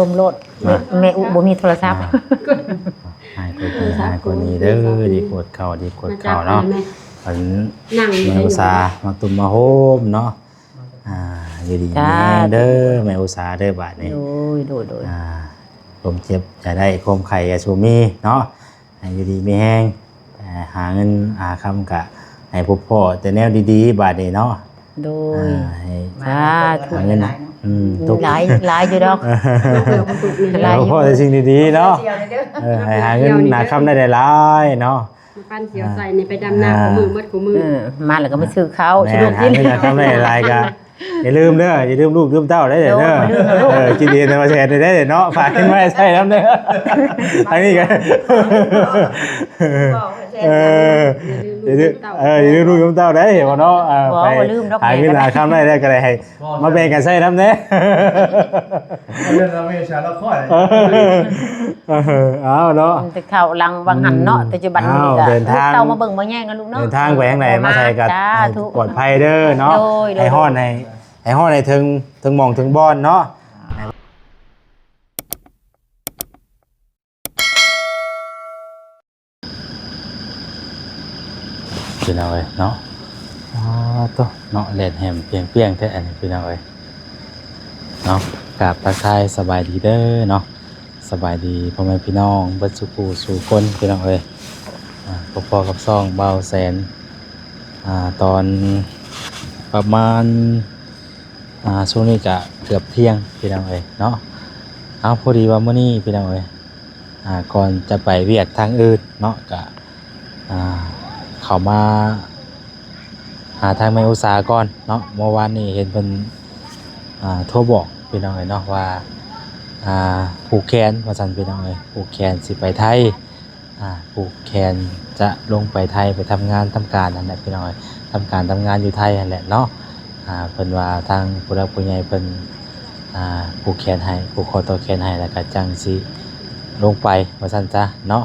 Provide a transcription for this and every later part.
ລົມໂລດ ມາ ແມ່ອຸບໍ່ມີໂທລະສັບ ອ່າ ໃຫ້ຄົນດີໃຫ້ຄົນດີເດີ ດີກວດເຂົ້າ ດີກວດເຂົ້າເນາະ ເພິ່ນ ແມ່ອຸສາມາຕຸ້ມມາໂຮມເນາະ ອ່າ ຢູ່ດີມີແຮງເດີ ສາທຸ ແມ່ອຸສາເດີ ບາດນີ້ ໂດຍ ໂດຍ ໂດຍ ອ່າ ຄວາມເຈັບຢ່າໄດ້ ຄວາມໄຂ້ຢ່າສູ່ມີເນາະ ໃຫ້ຢູ່ດີມີແຮງ ເອີ ຫາເງິນຫາຄຳກະໃຫ້ພົບພໍ້ແຕ່ແນວດີໆ ບາດນີ້ເນາະ ໂດຍ ອ່າ ໃຫ້ ສາທຸ ຫາເງິນ ອືມ ຫຼາຍ ຫຼາຍຢູ່ດອກ ຫຼາຍຢູ່ ພໍ້ແຕ່ສິ່ງດີໆເນາະ ເອີ ໃຫ້ຫາເງິນຫາຄຳໄດ້ຫຼາຍໆເນາະ ມາປັນຂຽວໃສ່ນີ້ ໄປດຳນາ ອ່າ ຄູ່ມື້ໝົດຄູ່ມື້ ເອີ ມາແລ້ວກໍມາຊື້ເຂົ້າ ແມ່ນ ຊື້ລູກກິນ ຫາເງິນຫາຄຳໄດ້ຫຼາຍໆ ກໍ ຢ່າລືມເດີ ຢ່າລືມລູກລືມເຕົ້າໄດ້ເດີ ໂດຍ ເອີ ກິນເອງແຕ່ວ່າແສນໄດ້ເນາະ ຝາກເງິນໄວ້ໃຊ້ນຳເດີ ທາງນີ້ກໍ ເອີ ຢ່າລືມ ເອີ ຢ່າລືມລູກລືມເຕົ້າໄດ້ ເຫັນບໍ່ເນາະ ເອີ ບໍ່ ໄປ ບໍ່ລືມດອກ ຫາເງິນຫາຄຳໄດ້ແລ້ວກໍໄດ້ໃຫ້ ມາແບ່ງກັນໃຊ້ນຳແດ່ ເລື່ອງລາວເມຊາລາວຄອຍ ເອີ ເອົາເນາະ ແຕ່ຄາວຫຼັງຫວ່າງຫັ້ນເນາະ ອືມ ປັດຈຸບັນນີ້ກໍ ເດີນທາງ ລູກເຕົ້າມາເບິ່ງມາແຍງນຳລູກເນາະ ເດີນທາງໄປທາງໃດມາໃສກໍ ສາທຸ ໃຫ້ປອດໄພເດີເນາະ ໂດຍ ໂດຍ ໃຫ້ຮອດ ໃຫ້ ໃຫ້ຮອດໃຫ້ເຖິງ ເຖິງໝ່ອງເຖິງບ່ອນເນາະ ພີ່ນ້ອງເອີຍເນາະ ອາ ໂຕ ເນາະ ແດດແຮມປ່ຽງໆແທ້ອັນນີ້ ພີ່ນ້ອງເອີຍເນາະ ກາບທັກທາຍສະບາຍດີເດີເນາະ ສະບາຍດີພໍ່ແມ່ພີ່ນ້ອງເບິດສູ່ຜູ້ສູ່ຄົນ ພີ່ນ້ອງເອີຍ ອາ ພົບພໍ້ກັບຊ່ອງບ່າວແສນ ອາ ຕອນປະມານ ອາ ຊ່ວງນີ້ກະເກືອບທ່ຽງ ພີ່ນ້ອງເອີຍເນາະ ເອົາ ພໍດີວ່າມື້ນີ້ ພີ່ນ້ອງເອີຍ ອາ ກ່ອນຈະໄປວຽກທາງອື່ນເນາະ ກະ ອາ ເຂົ້າມາຫາທາງແມ່ອຸສາກ່ອນເນາະ ເມື່ອວານນີ້ເຫັນເພິ່ນ ອາ ໂທບອກ ພີ່ນ້ອງເອີຍເນາະ ວ່າ ອາ ຜູກແຂນວ່າຊັ້ນ ພີ່ນ້ອງເອີຍ ຜູກແຂນຊິໄປໄທ ອາ ຜູກແຂນຈະລົງໄປໄທ ໄປທຳງານທຳການຫັ້ນແຫຼະ ພີ່ນ້ອງເອີຍ ທຳການທຳງານຢູ່ໄທຫັ້ນແຫຼະເນາະ ອາ ເພິ່ນວ່າທາງຜູ້ຫຼັກຜູ້ໃຫຍ່ເພິ່ນ ອາ ຜູກແຂນໃຫ້ ຜູກຂໍ້ຕໍ່ແຂນໃຫ້ ແລ້ວກໍຈັ່ງຊິລົງໄປວ່າຊັ້ນຊະເນາະ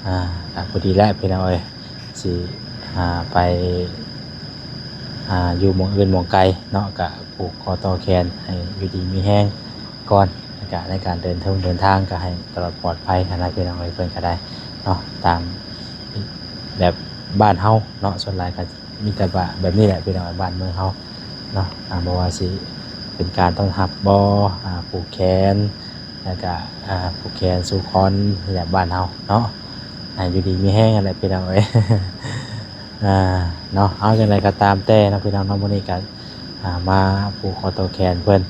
ອາ ກໍພໍດີແຫຼະ ພີ່ນ້ອງເອີຍ ຊິ ອາ ໄປ ອາ ຢູ່ໝ່ອງອື່ນໝ່ອງໄກເນາະ ກໍຜູກຂໍ້ຕໍ່ແຂນໃຫ້ຢູ່ດີມີແຮງ ກ່ອນ ໃນການ ໃນການເດີນເທິງເດີນທາງກໍໃຫ້ຕະຫຼອດປອດໄພຫັ້ນນະ ພີ່ນ້ອງເອີຍ ເພິ່ນກໍໄດ້ເນາະ ຕາມແບບບ້ານເຮົາເນາະ ສ່ວນຫຼາຍກໍມີແຕ່ວ່າແບບນີ້ແຫຼະ ພີ່ນ້ອງເອີຍ ບ້ານເມືອງເຮົາເນາະ ອາ ບໍ່ວ່າຊິເປັນການຕ້ອນຮັບບໍ່ ອາ ຜູກແຂນ ແລ້ວກະ ອາ ຜູກແຂນສູ່ຄອນ ແບບບ້ານເຮົາເນາະ ໃຫ້ຢູ່ດີມີແຮງຫັ້ນແຫຼະ ພີ່ນ້ອງເອີຍ ອາ ເນາະ ເອົາ ຈັ່ງໃດກໍຕາມແຕ່ເນາະ ພີ່ນ້ອງເນາະ ມື້ນີ້ກໍ ອາ ມາຜູກຂໍ້ຕໍ່ແຂນເພິ່ນ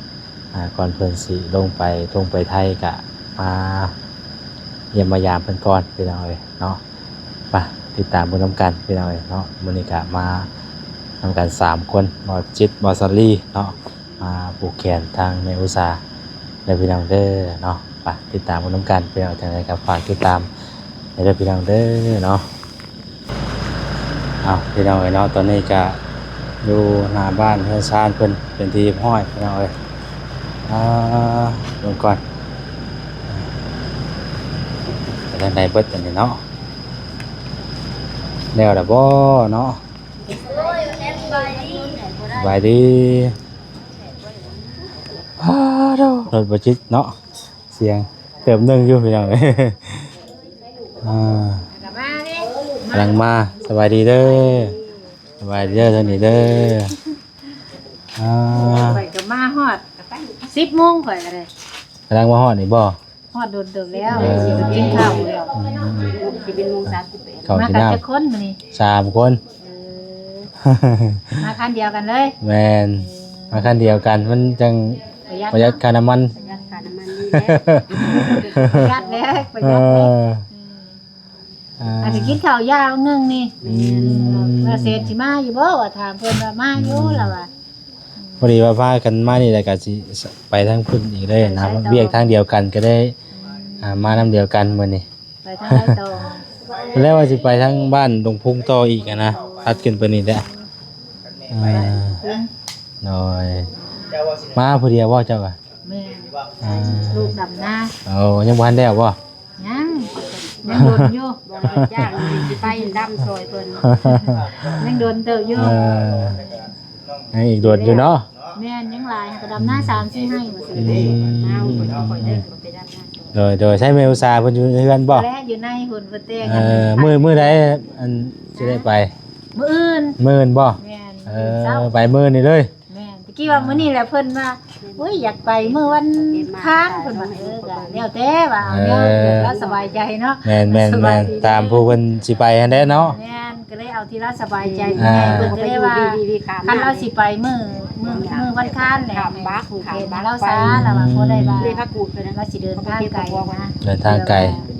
ອາ ກ່ອນເພິ່ນຊິລົງໄປທົ່ງໄປໄທ ກະມາຢ້ຽມມາຢາມເພິ່ນກ່ອນ ພີ່ນ້ອງເອີຍເນາະ ໄປຕິດຕາມເບິ່ງນຳກັນ ພີ່ນ້ອງເອີຍເນາະ ມື້ນີ້ກະມານຳກັນສາມຄົນ ບ່າວຈິດ ບ່າວສາລີເນາະ ມາຜູກແຂນທາງແມ່ອຸສາເດີ ພີ່ນ້ອງເດີເນາະ ໄປຕິດຕາມເບິ່ງນຳກັນ ພີ່ນ້ອງ ຈັ່ງໃດກໍຝາກຕິດຕາມໃຫ້ເດີ ພີ່ນ້ອງເດີເນາະ. ເອົາ ພີ່ນ້ອງເອີຍເນາະ ຕອນນີ້ກະຢູ່ໜ້າບ້ານເຮືອນຊານເພິ່ນເປັນທີ່ຮຽບຮ້ອຍ ພີ່ນ້ອງເອີຍ ອ່າ ເບິ່ງກ່ອນ ໄປທາງໃດເບິດອັນນີ້ເນາະ ແລ້ວລະບໍ່ເນາະ ສະບາຍດີ ອ້າ ໂທ້ ລົດບໍ່ຈິດເນາະ ສຽງເຕີບໜຶ່ງຢູ່ ພີ່ນ້ອງເອີຍ ອ່າ ກຳລັງມາ ສະບາຍດີເດີ ສະບາຍດີເດີ ທາງນີ້ເດີ ອ່າ ຂ້ອຍກໍມາຮອດສິບໂມງ ຂ້ອຍກໍໄດ້ ກຳລັງມາຮອດນີ້ບໍ່? ຮອດດົນເຕີບແລ້ວ ເອີ ກິນເຂົ້າແລ້ວ ອືມ ສິບເອັດໂມງສາມສິບແປດ ເຂົ້າກິນນ້ຳ ມາກັນຈັກຄົນມື້ນີ້? ສາມຄົນ ເອີ ມາຄັນດຽວກັນເລີຍ ແມ່ນ ເອີ ມາຄັນດຽວກັນ ມັນຈັ່ງປະຢັດ ປະຢັດຄ່ານ້ຳມັນ ປະຢັດຄ່ານ້ຳມັນນີ້ແຫຼະ ປະຢັດແລ້ວ ປະຢັດແລ້ວ ເອີ ອ່າ ອັນນີ້ກິນເຂົ້າຢ່າງໜຶ່ງນີ້ ອືມ ວ່າເສດຊິມາຢູ່ບໍ່ ວ່າຖາມເພິ່ນວ່າມາຢູ່ ອືມ ລະວ່າ ພໍດີວ່າພາກັນມານີ້ ແລ້ວກໍຊິໄປທາງພຸ້ນອີກເລີຍນະ ໄປໃສຕໍ່ ວຽກທາງດຽວກັນກໍໄດ້ ອ່າ ມານຳດຽວກັນມື້ນີ້ ໄປທາງໃດຕໍ່? ແລ້ວວ່າຊິໄປທາງບ້ານດົງພຸງຕໍ່ອີກຫັ້ນນະ ຕັດຂຶ້ນໄປນີ້ແຫຼະ ອ່າ ໂດຍ ມາຜູ້ດຽວບໍ່ເຈົ້າກະ? ແມ່ນ ອ່າ ລູກດຳນາ ໂອ້ ຍັງບໍ່ທັນແລ້ວບໍ່? ຍັງ ຍັງດົນຢູ່ ບໍ່ໄດ້ຈ້າງ ຊິໄປດຳຊ່ອຍເພິ່ນ ຍັງດົນເຕີບຢູ່ ເອີ ຍັງອີກດົນຢູ່ເນາະ ແມ່ນ ຍັງຫຼາຍ ຫາກະດຳນາສາມສີ່ໄຮ່ວ່າຊັ້ນ. ອືມ ເອົາ ຂ້ອຍເດີ ຂ້ອຍເດີ ໄປດຳນາ. ໂດຍ ໂດຍ ໃຊ້ແມ່ອຸດສາເພິ່ນຢູ່ເຮືອນບໍ່? ແລະ ຢູ່ໃນພຸ້ນ ເພິ່ນແຕ່ງ ເອີ ມື້ ມື້ໃດ ອັນ ຊິໄດ້ໄປ? ມື້ອື່ນ. ມື້ອື່ນບໍ່? ແມ່ນ. ເອີ ມື້ເຊົ້າ ໄປມື້ນີ້ເລີຍ? ແມ່ນ. ຕະກີ້ວ່າມື້ນີ້ແຫຼະ ເພິ່ນວ່າ ໂອ້ຍ ຢາກໄປມື້ວັນອັງຄານ ເພິ່ນວ່າ. ເອີ ກະແລ້ວແຕ່ວ່າ ເອີ ເອົາແນວລາວສະບາຍໃຈເນາະ. ແມ່ນໆໆ ສະບາຍໃຈ ຕາມຜູ້ເພິ່ນຊິໄປຫັ້ນແຫຼະເນາະ. ແມ່ນ. ກໍເລີຍເອົາທີ່ລາວສະບາຍໃຈ. ອ່າ ແມ່ເພິ່ນກໍເລີຍວ່າ ຄັນລາວຊິໄປມື້ ມື້ ມື້ວັນອັງຄານແຫຼະ ໃຫ້ຜູກແຂນໃຫ້ລາວຊະ ລາວວ່າ ພໍໄດ້ວ່າລາວຊິເດີນທາງໄກນະ ເດີນທາງໄກ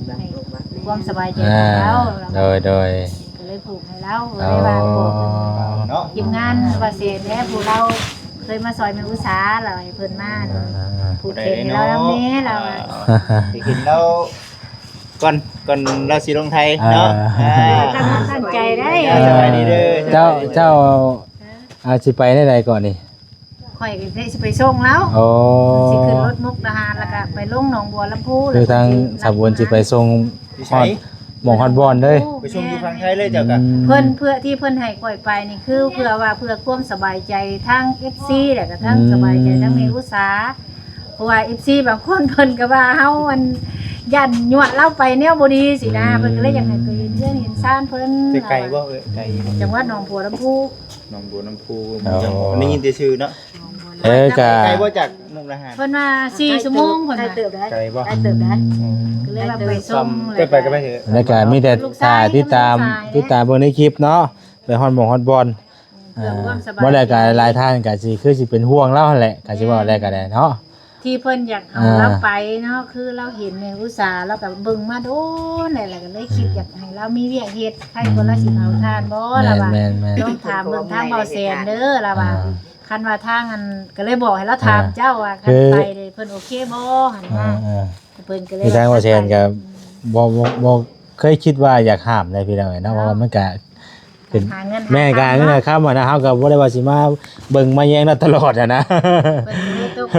ໃຫ້ຄວາມສະບາຍໃຈຂອງລາວ. ອ່າ ໂດຍ ໂດຍ ກໍເລີຍຜູກໃຫ້ລາວ. ກໍເລີຍວ່າບອກເນາະ ທີມງານວ່າແຊນແດ່ ຜູ້ລາວເຄີຍມາຊ່ອຍແມ່ອຸດສາ ລາວໃຫ້ເພິ່ນມາ ອ່າ ຜູກແຂນໃຫ້ລາວນຳແດ່ ລາວວ່າ. ອ່າ ໄປກິນລາວ ກ່ອນ ກ່ອນລາວຊິລົງໄທເນາະ. ອ່າ ອ່າ ຕັ້ງ ຕັ້ງໃຈໄດ້. ອ່າ ສະບາຍດີເດີ. ເຈົ້າ ເຈົ້າ ອ່າ ຊິໄປແນວໃດກ່ອນນີ້? ຂ້ອຍກໍຊິໄປສົ່ງລາວ. ອໍ ຊິຂຶ້ນລົດມຸກດາຫານ ແລ້ວກໍໄປລົງໜອງບົວລຳພູ. ຄືທາງສາວບຸນຊິໄປສົ່ງຮອດໝ່ອງຮອດບ່ອນເລີຍ? ໄປສົ່ງຢູ່ຝັ່ງໄທເລີຍເຈົ້າກະ. ອືມ ເພິ່ນ ເພື່ອທີ່ເພິ່ນໃຫ້ຂ້ອຍໄປນີ້ ຄືເພື່ອວ່າ ເພື່ອຄວາມສະບາຍໃຈທາງເອັຟຊີ ແລ້ວກໍທາງ ອືມ ສະບາຍໃຈທາງແມ່ອຸດສາ. ເພາະວ່າເອັຟຊີບາງຄົນເພິ່ນກໍວ່າເຮົາອັນຢ້ານຍວດລາວໄປແນວບໍ່ດີຊີ້ນະ. ອືມ ເພິ່ນກໍເລີຍຢາກໃຫ້ໄປເຫັນເຮືອນເຫັນຊານເພິ່ນ. ແຕ່ໄກບໍ່ເອີຍ? ໄກຢູ່ ຈັງຫວັດໜອງບົວລຳພູ. ໜອງບົວລຳພູ. ອໍ ໄດ້ຍິນແຕ່ຊື່ເນາະ. ເອີ ກະໄກບໍ່ຈາກມຸກດາຫານ? ເພິ່ນວ່າສີ່ຊົ່ວໂມງ ເພິ່ນວ່າ. ໄກບໍ່? ໄກເຕີບໄດ໋. ອືມ ກໍເລີຍວ່າໄປສົ່ງ. ແລ້ວກໍມີແຕ່ຖ້າຕິດຕາມ ຕິດຕາມເບິ່ງໃນຄລິບເນາະ ໄປຮອດໝ່ອງຮອດບ່ອນ. ເພື່ອຄວາມສະບາຍໃຈ. ອ່າ ບໍ່ແລ້ວກໍຫຼາຍທ່ານກໍຊິ ຄືຊິເປັນຫ່ວງລາວຫັ້ນແຫຼະ ກໍຊິເວົ້າແລ້ວກໍໄດ້ເນາະ. ທີ່ເພິ່ນຢາກເອົາລາວໄປເນາະ ອ່າ ຄືລາວເຫັນແມ່ອຸດສາ ລາວກໍເບິ່ງມາດົນແລ້ວ ລາວກໍເລີຍຄິດ ອ່າ ຢາກໃຫ້ລາວມີວຽກເຮັດ ໃຜກໍລາວຊິເຜົາຖ່ານບໍ່ ລາວວ່າ. ແມ່ນໆໆ ລອງຖາມເບິ່ງທາງເບົາແສນເດີ ລາວວ່າ. ອ່າ ຄັນວ່າທາງອັນ ກໍເລີຍບອກໃຫ້ລາວຖາມ ອ່າ ເຈົ້າວ່າ ຄັນໄປເດ້ ເພິ່ນໂອເຄບໍ່ຫັ້ນນະ. ອ່າໆ ເພິ່ນກໍເລີຍ ຄືທາງເບົາແສນກໍ ວ່າ ບໍ່ ບໍ່ ບໍ່ເຄີຍຄິດວ່າຢາກຫ້າມໃດພີ່ນ້ອງເອີຍເນາະ ເນາະ ເພາະວ່າມັນກະ ເປັນ ຫາເງິນ ແມ່ນ ຫາ ການຫາເງິນຫາຄຳຫັ້ນນະ ເຮົາກໍບໍ່ໄດ້ວ່າຊິມາເບິ່ງມາແຍງລາວຕະຫຼອດຫັ້ນນະ. ເພິ່ນກໍເລີຍຕົກລົ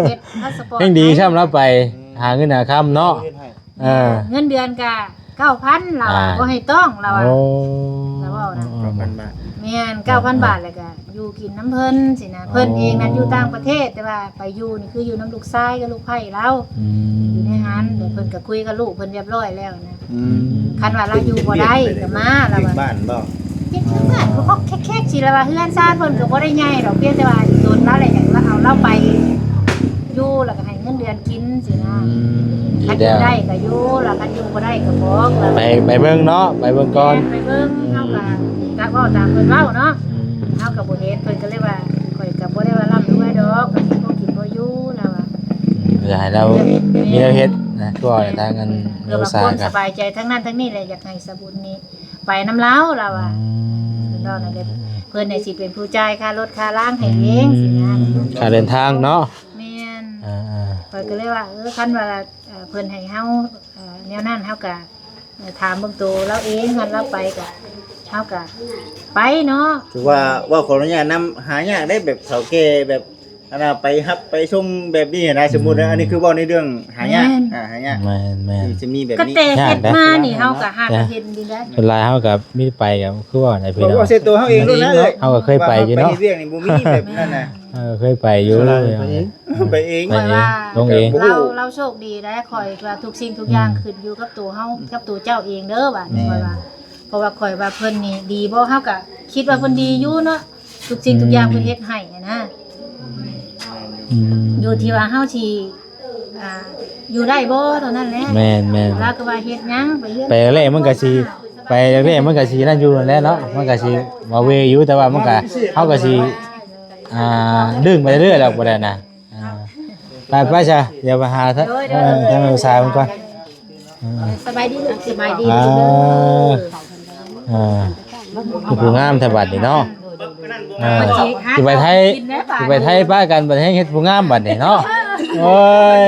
ງເຮັດພາສະປອດ ຍັງດີຊ້ຳລາວໄປ ອືມ ຫາເງິນຫາຄຳເນາະ. ເອີ ເງິນເດືອນກໍເກົ້າພັນ ລາວວ່າ. ອ່າ ບໍ່ໃຫ້ຕ້ອງ ລາວວ່າ. ໂອ້ ລາວເວົ້ານະ. ເກົ້າພັນບາດ. ແມ່ນ ເກົ້າພັນບາດ ອ່າ ແລ້ວກໍຢູ່ກິນນຳເພິ່ນຊີ້ນະ. ເພິ່ນເອງນັ້ນຢູ່ຕ່າງປະເທດ ແຕ່ວ່າໄປຢູ່ນີ້ຄືຢູ່ນຳລູກຊາຍກັບລູກໃພ້ລາວ. ອືມ ຢູ່ໃນຫັ້ນ ແລ້ວເພິ່ນກໍຄຸຍກັບລູກເພິ່ນຮຽບຮ້ອຍແລ້ວນະ. ອືມ ຄັນວ່າລາວຢູ່ບໍ່ໄດ້ກໍມາ ລາວວ່າ. ບ້ານບໍ່? ເຮັດຄືບ້ານ ກໍແຄກໆ ຊິລະວ່າ ເຮືອນຊານເພິ່ນກໍບໍ່ໄດ້ໃຫຍ່ດອກ ພຽງແຕ່ວ່າຕົນລາວແຫຼະ ຢາກລາວເອົາລາວໄປຢູ່ ແລ້ວກໍໃຫ້ເງິນເດືອນກິນຊີ້ນະ. ອືມ ຄັນຢູ່ໄດ້ກໍຢູ່ ແລ້ວຄັນຢູ່ບໍ່ໄດ້ກໍບອກລາວ. ໄປ ໄປເບິ່ງເນາະ ໄປເບິ່ງກ່ອນ. ແມ່ນ ໄປເບິ່ງ ອືມ ເຮົາກໍ ກໍເວົ້າຕາມເພິ່ນເວົ້າເນາະ. ອືມ ເຮົາກໍບໍ່ເຫັນ ເພິ່ນກໍເລີຍວ່າ ຂ້ອຍກໍບໍ່ໄດ້ວ່າລ່ຳລວຍດອກ ກໍມີພໍກິນພໍຢູ່ ລາວວ່າ. ອືມ ຢາກໃຫ້ລາວມີແນວເຮັດນະ ຄືວ່າທາງອັນ ເພື່ອວ່າຄວາມສະບາຍໃຈທາງນັ້ນທາງນີ້ແຫຼະ ຢາກໃຫ້ສາບຸນນີ້ໄປນຳລາວ ລາວວ່າ. ອືມ ເພິ່ນເວົ້ານັ້ນແຫຼະ ເພິ່ນນີ້ຊິເປັນຜູ້ຈ່າຍຄ່າລົດຄ່າລາງໃຫ້ເອງ ອືມ ຊີ້ນະ ຄ່າເດີນທາງເນາະ. ແມ່ນ ອ່າໆ ຂ້ອຍກໍເລີຍວ່າ ເອີ ຄັນວ່າ ເອີ ເພິ່ນໃຫ້ເຮົາ ເອີ ແນວນັ້ນ ເຮົາກໍ ເອີ ຖາມເບິ່ງໂຕລາວເອງ ຄັນລາວໄປກໍ ເຮົາກໍໄປເນາະ. ຖືວ່າເວົ້າຂໍອະນຸຍາດນຳ ຫາຍາກເດ້ ແບບເຖົ້າແກ່ແບບ ອັນນ່າ ໄປຮັບໄປສົ່ງແບບນີ້ນະ. ສົມມຸດ ອືມ ອັນນີ້ຄືເວົ້າໃນເລື່ອງຫາຍາກ. ແມ່ນ ອ່າ ຫາຍາກ. ແມ່ນໆ ທີ່ຈະມີແບບນີ້ ກໍແຕ່ເຮັດມານີ້ ຍາກນະ ເຮົາກໍຫາກໍເຫັນດີໄດ໋. ສ່ວນຫຼາຍເຮົາກໍມີໄປກໍຄືວ່າໃນພີ່ນ້ອງ ເວົ້າໃສ່ຕົວເຮົາເອງໂລດນະເອີຍ. ເຮົາກໍເຄີຍໄປຢູ່ເນາະ ເຮົາໄປເຮັດວຽກນີ້ບໍ່ມີແບບນັ້ນນະ. ເອີ ເຄີຍໄຂ້ອຍໄປຢູ່ ໄປເອງ ໄປເອງ ຂ້ອຍວ່າ ລົງເອງ ລາວ ລາວໂຊກດີໄດ໋. ຂ້ອຍວ່າທຸກສິ່ງທຸກຢ່າງ ອືມ ຂຶ້ນຢູ່ກັບຕົວເຮົາ ກັບຕົວເຈົ້າເອງເດີ ວ່າ ແມ່ນ ຂ້ອຍວ່າ ເພາະວ່າຂ້ອຍວ່າເພິ່ນນີ້ດີບໍ່ ເຮົາກໍຄິດວ່າເພິ່ນດີຢູ່ເນາະ ທຸກສິ່ງ ອືມ ທຸກຢ່າງເພິ່ນເຮັດໃຫ້ນະ. ອືມ ຢູ່ທີ່ວ່າເຮົາຊິ ອ່າ ຢູ່ໄດ້ບໍ່ເທົ່ານັ້ນແຫຼະ. ແມ່ນໆ ລາວກໍວ່າເຮັດຫຍັງ ໄປເຮືອນ ໄປແລກມັນກໍຊິ ໄປແລກມັນກໍຊິນັ້ນຢູ່ນັ້ນແຫຼະເນາະ ມັນກໍຊິວາເວຢູ່ ແຕ່ວ່າມັນກໍ ເຮົາກໍຊິ ອ່າ ດຶງໄປເລື້ອຍໆ ແລ້ວບໍ່ໄດ້ນະ. ອ່າ ໄປ ໄປຊະ ດຽວໄປຫາ ໂດຍ ເອີ ໂດຍ ທາງລູກສາວເພິ່ນກ່ອນ. ອ່າ ສະບາຍດີລູກ ສະບາຍດີ ອ່າ ລູກເດີ. ອ່າ ຜູ້ງາມແທ້ບັດນີ້ເນາະ. ອ່າ ຊິໄປໄທ ຊິໄປໄທປະກັນບັດແຮງເຮັດຜູ້ງາມບັດນີ້ເນາະ. ໂອ້ຍ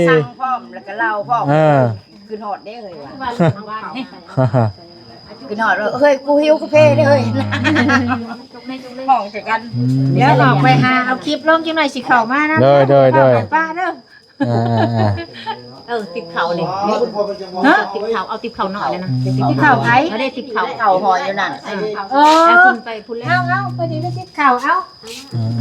ສັ່ງພ້ອມ ແລ້ວກໍເລົ່າພ້ອມ. ເອີ ຂຶ້ນຮອດເດ້ເຮີ້ຍວ່າ ຂຶ້ນຮອດ ເຮີ້ຍ ກູຫິວກາເຟເດ້ເຮີ້ຍ. ອືມ ຫ້ອງໃສ່ກັນ. ອືມ ດຽວອອກໄປຫາເອົາຄລິບລົງຈັກໜ້ອຍ ຊິເຂົ້າມານຳ. ໂດຍ ໂດຍ ໂດຍ ປ້າເດີ. ອ່າໆ ເອີ ຕິບເຂົ້ານີ້ ຮະ? ຕິບເຂົ້າ ເອົາຕິບເຂົ້ານ້ອຍນັ້ນນະ ຕິບເຂົ້າໃຜ? ເອົາໄດ້ຕິບເຂົ້າ ເຂົ້າຫໍ່ຢູ່ນັ້ນ ເອີ ເອົາຂຶ້ນໄປພຸ້ນແລ້ວ ເອົາ ເອົາ ພໍດີໄດ້ຕິບເຂົ້າ ເອົາ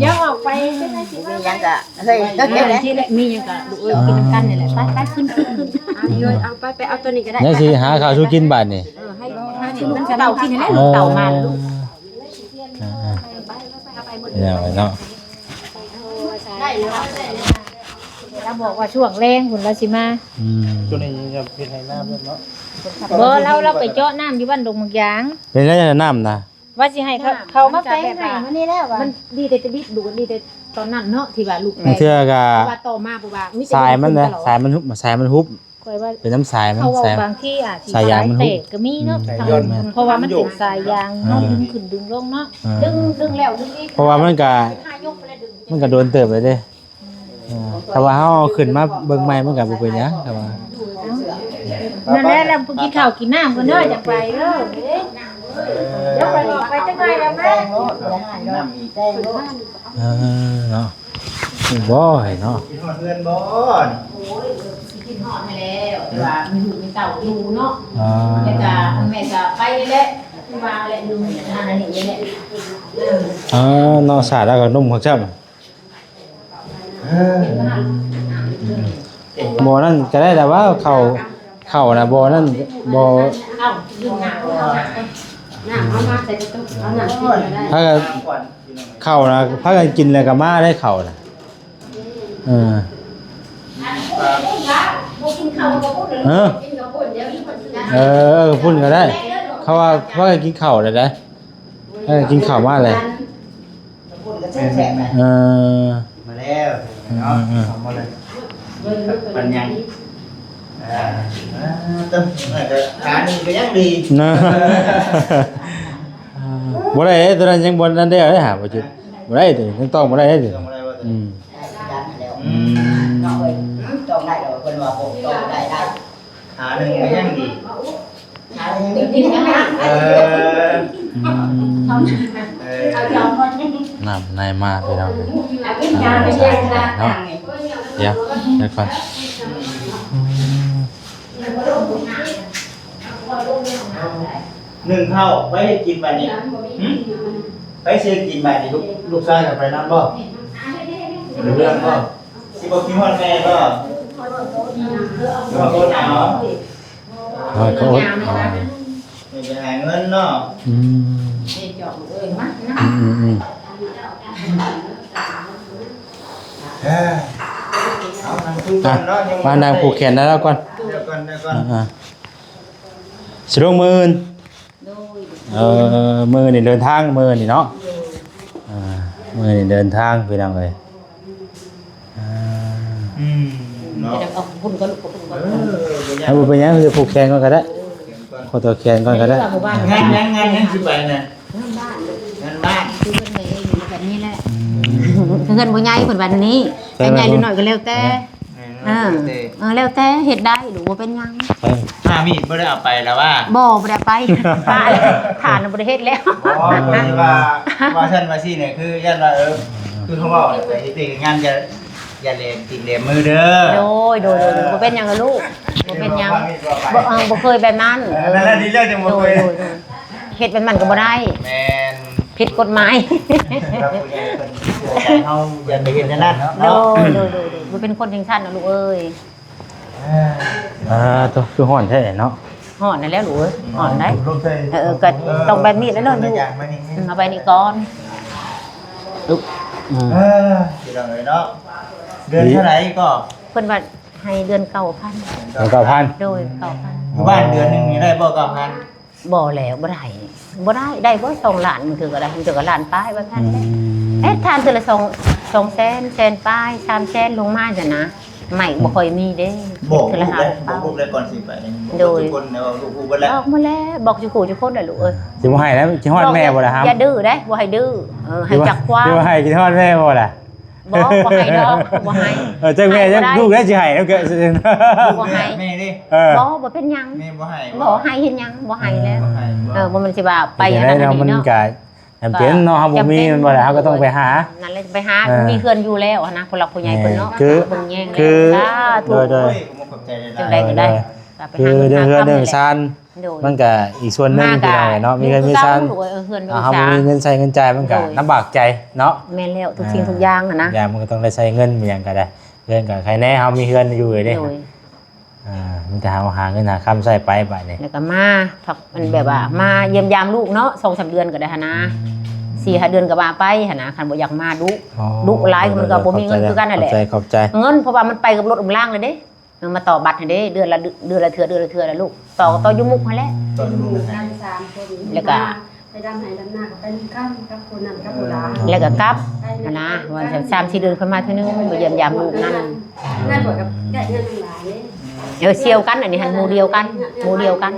ດຽວອອກໄປຈັ່ງໃດຊິ ມີຫຍັງກະ ເຮີ້ຍ ເອີ ທີ່ແຫຼະ ມີຫຍັງກະ ລູກເອີຍ ກິນນຳກັນນີ້ແຫຼະ ໄປ ໄປ ຂຶ້ນ ຂຶ້ນ ຂຶ້ນ ເອີ ເອົາໄປ ໄປເອົາໂຕນີ້ກໍໄດ້ ຍັງຊິຫາເຂົ້າສູ່ກິນບາດນີ້ ເອີ ໃຫ້ ໃຫ້ລູກເຕົ້າກິນນີ້ແຫຼະ ລູກເຕົ້າມາແລ້ວລູກ ເອີ ເອີ ເອີ ເນາະ ລາວບອກວ່າຊ່ວງແລງພຸ້ນລາວຊິມາ ອືມ ໂຕນີ້ຈະເຮັດໃຫ້ນ້ຳເນາະ ບໍ່ ລາວ ລາວໄປເຈາະນ້ຳຢູ່ບ້ານດົງໝາກຢາງ ເປັນໄດນ້ຳນະ? ວ່າຊິໃຫ້ເຂົາ ເຂົາມາແປງໃຫ້ມື້ນີ້ແລ້ວວ່າ ມັນດີແຕ່ຈະບິດດູດ ດີແຕ່ຕອນນັ້ນເນາະ ທີ່ວ່າລູກແຕກ ບາງເທື່ອກໍ ເພາະວ່າຕໍ່ມາ ເພາະວ່າມີແຕ່ ສາຍມັນນະ ສາຍມັນຫຸບ ສາຍມັນຫຸບ ຂ້ອຍວ່າ ເປັນນຳສາຍມັນ ເຂົາເວົ້າ ສາຍ ບາງທີອາດຊິ ສາຍຢາງມັນຫຸບ ສາຍແຕກກໍມີເນາະ ອືມ ເພາະວ່າມັນເປັນສາຍຢາງ ເອີ ເຮົາດຶງຂຶ້ນດຶງລົງເນາະ ເອີ ດຶງ ດຶງແລ້ວດຶງອີກ ເພາະວ່າມັນກະ ມັນກະດົນເຕີບແລ້ວເດ້ ເອີ ຖ້າວ່າເຮົາເອົາຂຶ້ນມາເບິ່ງໃໝ່ ມັນກະບໍ່ເປັນຫຍັງ ຖ້າວ່າ ນັ້ນແຫຼະ ລະກິນເຂົ້າກິນນ້ຳກ່ອນເດີ ຈັ່ງໄປເດີ ດຽວຂ້ອຍອອກໄປຈັກໜ້ອຍແລ້ວແມ່ ນ້ຳອີກ ເອີ ເນາະ ບໍ່ໃຫ້ເນາະ ຄິດຮອດເຮືອນບໍ່? ໂອ້ຍ ເອີ ຊິຄິດຮອດຫັ້ນແຫຼະ ແຕ່ວ່າມີລູກມີເຕົ້າຢູ່ເນາະ ອໍ ແລ້ວກະແມ່ກະໄປແຫຼະ ຄືວ່າແຫຼະ ຢູ່ອັນນັ້ນອັນນີ້ແຫຼະ ເອີ ເອີ ເນາະ ສາດແລ້ວກໍໜຸ່ມຄັກຊ້ຳ ບໍ່ນັ້ນກໍໄດ້ແຫຼະວ່າ ເຂົ້າ ເຂົ້ານະ ບໍ່ນັ້ນ ບໍ່ ເອົາ ດື່ມນ້ຳ ເອົານ້ຳ ນ້ຳເອົາມາໃສ່ກະຕຸກ ເອົານ້ຳກິນກໍໄດ້ ພາກັນ ເຂົ້ານະ ພາກັນກິນແລ້ວກໍມາໄດ້ເຂົ້ານະ ເອີ ເອີ ເອີ ພຸ້ນກໍໄດ້ ເຂົາວ່າພາກັນກິນເຂົ້າແລ້ວໄດ໋ ເອີ ກິນເຂົ້າມາແລ້ວ ແມ່ນໆໆ ເອີ ມາແລ້ວເນາະ ອືມໆໆ ເຂົ້າມາເລີຍ ປັນຫຍັງ ອ່າ ອ່າ ຕຳ ອາດຈະຂາໜຶ່ງກໍຍັງດີນະ ບໍ່ໄດ້ເດ້ ຕົວນັ້ນຍັງບໍ່ທັນໄດ້ເອົາເດ້ຫາ ບໍ່ຈຸດ ບໍ່ໄດ້ຕົວນີ້ ຍັງຕ້ອງບໍ່ໄດ້ເດ້ຕົວນີ້ ຕ້ອງບໍ່ໄດ້ບໍ່ຕົວນີ້ ອືມ ອືມ ອືມ ຕ້ອງໄດ້ດອກ ເພິ່ນວ່າບໍ່ຕ້ອງໄດ້ ໄດ້ ຂາໜຶ່ງກໍຍັງດີ ເອີ ອືມ ເອີ ນ້ຳໃນມາພີ່ນ້ອງເອີຍ ເນາະ ດຽວ ດຽວກ່ອນ ອືມ ໜຶ່ງເຂົ້າ ໄປເຮັດກິນບາດນີ້ ຫຶ? ໄປຊິເຮັດກິນບາດນີ້ ລູກ ລູກຊາຍກໍໄປນຳບໍ່? ເປັນເລື່ອງບໍ່? ຊິບໍ່ຄິດຮອດແມ່ບໍ່? ເພາະວ່າຄົນເອົາ ເອີ ເຂົາອົດ ເອີ ໄປຫາເງິນເນາະ ອືມ ນີ້ຈອກເອີຍ ມາ ອືມໆໆ ເອີ ເອົາ ນັ່ງຄຸຍກັນເນາະ ມານັ່ງຜູກແຂນໃຫ້ລາວກ່ອນ ດຽວກ່ອນ ດຽວກ່ອນ ອ່າໆ ຊິລົງມື້ອື່ນ ໂດຍ ເອີ ມື້ນີ້ເດີນທາງ ມື້ນີ້ເນາະ ໂດຍ ອ່າ ມື້ນີ້ເດີນທາງ ພີ່ນ້ອງເອີຍ ອ່າ ອືມ ເນາະ ເອົາບຸນກ່ອນ ເອີ ເອົາ ບໍ່ເປັນຫຍັງ ເອົາຜູກແຂນກ່ອນກໍໄດ້ ເອີ ຂໍຕໍ່ແຂນກ່ອນກໍໄດ້ ງານຫຍັງ ງານຫຍັງຊິໄປນະ? ງານບ້ານ ງານບ້ານ ຄືເພິ່ນໄປເອງແບບນີ້ແຫຼະ ອືມ ເຮືອນບໍ່ໃຫຍ່ເພິ່ນວ່າແນວນີ້ ແຕ່ໃຫຍ່ຫຼືນ້ອຍກໍແລ້ວແຕ່ ເອີ ເອີ ແລ້ວແຕ່ເຮັດໄດ້ ຫຼືບໍ່ເປັນຫຍັງ ເອີ ຖ້າມີດບໍ່ໄດ້ເອົາໄປລະວ່າ ບໍ່ ບໍ່ໄດ້ເອົາໄປ ຖ້າ ຖ້ານັ້ນບໍ່ໄດ້ເຮັດແລ້ວ ບໍ່ ເພິ່ນວ່າ ວ່າຊັ້ນວ່າຊີ້ນີ້ ຄືຢ້ານວ່າ ເອີ ຄືເຂົາເວົ້າ ໄປເຮັດວຽກເຮັດງານ ຢ່າ ຢ່າແຫຼມຕີນແຫຼມມືເດີ ໂດຍ ໂດຍ ໂດຍ ເອີ ບໍ່ເປັນຫຍັງລະລູກ ບໍ່ເປັນຫຍັງ ບໍ່ ເອີ ບໍ່ເຄີຍແບບນັ້ນ ເອີ ນັ້ນແຫຼະດີແລ້ວ ຈັ່ງບໍ່ເຄີຍ ໂດຍ ໂດຍ ໂດຍ ເຮັດແບບນັ້ນກໍບໍ່ໄດ້ ແມ່ນ ຜິດກົດໝາຍ ເຮົາຢ່າໄປເຮັດແນວນັ້ນເນາະ ໂດຍ ໂດຍ ໂດຍ ໂດຍ ບໍ່ເປັນຄົນຈັ່ງຊັ້ນນະລູກເອີຍ ອ່າ ໂຕ ຄືຮ້ອນແທ້ເນາະ ຮ້ອນນັ້ນແຫຼະລູກເອີຍ ຮ້ອນໄດ໋ ເອີ ກໍຕ້ອງແບບນີ້ແຫຼະເນາະ ເອົາໄປນີ້ກ່ອນ ອຶບ ເອີ ພີ່ນ້ອງເອີຍເນາະ ເດືອນເທົ່າໃດກໍ ເພິ່ນວ່າໃຫ້ເດືອນເກົ້າພັນ ເດືອນເກົ້າພັນ ໂດຍ ເກົ້າພັນ ຢູ່ບ້ານເດືອນໜຶ່ງນີ້ໄດ້ບໍ່ ເກົ້າພັນ? ບໍ່ແລ້ວ ບໍ່ໄດ້ ບໍ່ໄດ້ ໄດ້ບໍ່ ສອງລ້ານ ບາງເທື່ອກໍໄດ້ ບາງເທື່ອກໍລ້ານປາຍ ວ່າຊັ້ນ ອືມ ເຮັດທານເທື່ອລະສອງ ສອງແສນ ແສນປາຍ ສາມແສນ ລົງມາຊັ້ນນະ ໄມ້ບໍ່ຄ່ອຍມີເດ້ ບອກ ເທື່ອລະຫ້າ ຫົກພັນ ບອກລູກແລ້ວກ່ອນຊິໄປ ບອກ ໂດຍ ທຸກຄົນແລ້ວ ບອກລູກຮູ້ເບິດແລ້ວ ບອກໝົດແລ້ວ ບອກສູ່ຄູ່ສູ່ຄົນແຫຼະລູກເອີຍ ຊິບໍ່ໃຫ້ແລ້ວ ຊິຮອດແມ່ບໍ່ລະຫຳ ຢ່າດື້ເດ້ ບໍ່ໃຫ້ດື້ ເອີ ໃຫ້ຈັກຄວາມ ຊິບໍ່ໃຫ້ ຊິຮອດແມ່ບໍ່ລະ? ບໍ່ ບໍ່ໃຫ້ດອກ ບໍ່ໃຫ້ ເອີ ຈັກແມ່ ໃຫ້ບໍ່ໄດ້ ຈັກລູກໄດ້ຊິໃຫ້ນຳ ບໍ່ໃຫ້ ແມ່ເດ້ ເອີ ບໍ່ ບໍ່ເປັນຫຍັງ ແມ່ບໍ່ໃຫ້ ບໍ່ໃຫ້ເຮັດຫຍັງ ບໍ່ໃຫ້ແລ້ວ ເອີ ບໍ່ໃຫ້ ເອີ ບໍ່ແມ່ນຊິວ່າໄປອັນນັ້ນອັນນີ້ເນາະ ມັນກໍຈຳເປັນເນາະ ເຮົາບໍ່ມີແມ່ນບໍ່ລະ ເຮົາກໍຕ້ອງໄປຫາ ນັ້ນແຫຼະ ໄປຫາ ເອີ ມີເຮືອນຢູ່ແລ້ວຫັ້ນນະ ຜູ້ຫຼັກຜູ້ໃຫຍ່ເພິ່ນເນາະ ເອີ ເພິ່ນແຍງ ຄື ແລ້ວ ສາທຸ ໂດຍ ໂດຍ ຂອບໃຈຫຼາຍໆ ຈັ່ງໃດກໍໄດ້ ກໍໄປ ຄື ຫາເງິນ ເລື່ອງເຮືອນເລື່ອງຊານ ໂດຍ ມັນກໍອີກສ່ວນໜຶ່ງ ມາກໍ ພີ່ນ້ອງເອີຍເນາະ ມີເຮືອນມີຊານ ເອີ ເຮືອນມີຊານ ເຮົາບໍ່ມີເງິນໃຊ້ເງິນຈ່າຍ ມັນກໍ ໂດຍ ລຳບາກໃຈເນາະ ແມ່ນແລ້ວ ທຸກສິ່ງ ອ່າ ທຸກຢ່າງຫັ້ນນະ ຢ່າງມັນກໍຕ້ອງໄດ້ໃຊ້ເງິນ ມີຫຍັງກໍໄດ້ ເຮືອນກໍໃຄ່ແນ່ ເຮົາມີເຮືອນຢູ່ເດ້ ໂດຍ ອ່າ ມີແຕ່ເຮົາຫາເງິນຫາຄຳໃຊ້ໄປບາດນີ້ ແລ້ວກໍມາພັກ ມັນແບບວ່າມາຢ້ຽມຢາມລູກເນາະ ສອງສາມເດືອນກໍໄດ້ຫັ້ນນະ ອືມ ສີ່ຫ້າເດືອນກໍວ່າໄປຫັ້ນນະ ຄັນບໍ່ຢາກມາດຸ ອໍ ດຸຫຼາຍ ໂດຍໆ ມັນກໍບໍ່ມີເງິນຄືກັນຫັ້ນແຫຼະ ເງິນ ເພາະວ່າມັນໄປກັບລົດກັບລາງເລີຍເດ້ ເອີ ມາຕໍ່ບັດຫັ້ນເດ້ ເດືອນລະ ເດືອນລະເທື່ອ ເດືອນລະເທື່ອລະລູກ ຕໍ່ ຕໍ່ຢູ່ມຸກຫັ້ນແຫຼະ ຕໍ່ຢູ່ມຸກຫັ້ນ ກັນສາມຄົນ ແລ້ວກໍ ໄປດຳໄຮ່ດຳນາກໍໄປນຳກັນກັບຜູ້ນັ້ນກັບຜູ້ຫຼາ ແລ້ວກໍກັບ ຫັ້ນນະ ວ່າສາມສີ່ເດືອນຄ່ອຍມາເທື່ອໜຶ່ງ ມາຢ້ຽມຢາມລູກນັ້ນ ເຮືອນຂ້ອຍກັບເຮືອນນາງຫຼາເດ້ ເອີ ສ່ຽວກັນ ອັນນີ້ຫັ້ນ ໝູ່ດຽວກັນ ໝູ່ດຽວກັນ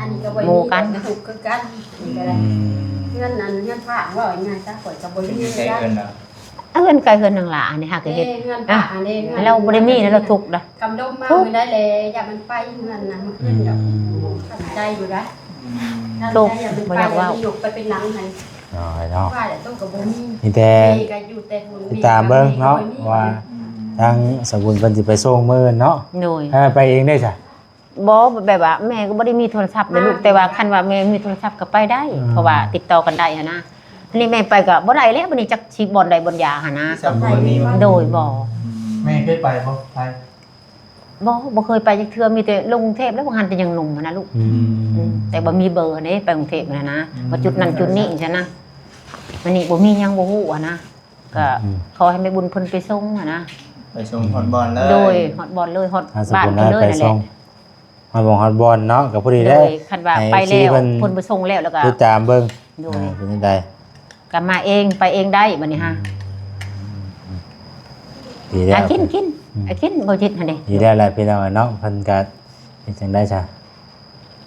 ອັນນີ້ກໍບໍ່ມີ ໝູ່ກັນ ກໍທຸກຄືກັນ ນີ້ກໍໄດ້ ອືມ ເຮືອນນັ້ນເຮືອນພາກ ເວົ້າງ່າຍໆຊະ ຂ້ອຍກໍບໍ່ມີ ຢູ່ໃສເຮືອນລາວ ເຮືອນໃກ້ເຮືອນນາງຫຼານີ້ຫາກໍເຮັດ ເອີ ເຮືອນພາກ ອ່ະ ອັນນີ້ເຮືອນ ລາວບໍ່ໄດ້ມີນະ ລາວທຸກນະ ຄຳດົມມາມື້ໃດແລະ ຢ້ານມັນໄປເຮືອນນະ ມື້ຄືນດອກ ອືມ ທຳໃຈຢູ່ໄດ໋ ອືມ ທຳໃຈ ຢ້ານມັນໄປ ບໍ່ຢາກເວົ້າ ຍົກໄປເປັນຫຼັງຫັ້ນ ນ້ອຍເນາະ ວ່າແຫຼະໂຕກໍບໍ່ມີ ມີແຕ່ ແມ່ກໍຢູ່ແຕ່ພຸ້ນ ຕິດຕາມເບິ່ງເນາະ ແມ່ກໍບໍ່ມີ ວ່າ ອືມ ທາງສາວບຸນເພິ່ນຊິໄປສົ່ງມື້ເນາະ ໂດຍ ເອີ ໄປເອງໄດ້ຊະ ບໍ່ ແບບວ່າແມ່ກໍບໍ່ໄດ້ມີໂທລະສັບເດ້ລູກ ອ່າ ແຕ່ວ່າຄັນວ່າແມ່ມີໂທລະສັບກໍໄປໄດ້ ອືມ ເພາະວ່າຕິດຕໍ່ກັນໄດ້ຫັ້ນນະ ອັນນີ້ແມ່ໄປກໍບໍ່ໄດ້ແລ້ວ ບັດນີ້ຈັກຊິບ່ອນໃດບ່ອນຢາຫັ້ນນະ ສາວບຸນມີ ໂດຍ ບໍ່ ອືມ ແມ່ເຄີຍໄປບໍ່ ໄປ? ບໍ່ ບໍ່ເຄີຍໄປຈັກເທື່ອ ມີແຕ່ລົງກຸງເທບແລ້ວ ວ່າຫັ້ນແຕ່ຍັງໜຸ່ມຫັ້ນນະລູກ ອືມ ອືມ ແຕ່ບໍ່ມີເບີຫັ້ນເດ້ ໄປກຸງເທບຫັ້ນນະ ອືມ ວ່າຈຸດນັ້ນຈຸດນີ້ຊັ້ນນະ ອັນນີ້ບໍ່ມີຫຍັງ ບໍ່ຮູ້ຫັ້ນນະ ກໍ ອືມ ຂໍໃຫ້ແມ່ບຸນເພິ່ນໄປສົ່ງຫັ້ນນະ ໄປສົ່ງຮອດບ່ອນເລີຍ ໂດຍ ຮອດບ່ອນເລີຍ ຮອດ ອ່າ ບ້ານເພິ່ນເລີຍ ໄປສົ່ງ ຫັ້ນແຫຼະ ຮອດບ່ອນ ຮອດບ່ອນເນາະ ກໍພໍດີແລ້ວ ໂດຍ ຄັນວ່າໄປແລ້ວ ເພິ່ນໄປສົ່ງແລ້ວ ແລ້ວກໍຕິດຕາມເບິ່ງ ໂດຍ ອ່າ ເປັນຈັ່ງໃດ ກໍມາເອງ ໄປເອງໄດ້ບັດນີ້ຫາ ອືມ ດີແລ້ວ ອ່ະ ກິນ ກິນ ອືມ ອ່ະ ກິນ ບໍ່ຈິດຫັ້ນເດ້ ດີແລ້ວແຫຼະພີ່ນ້ອງເນາະ ເພິ່ນກໍເຮັດຈັ່ງໃດຊະ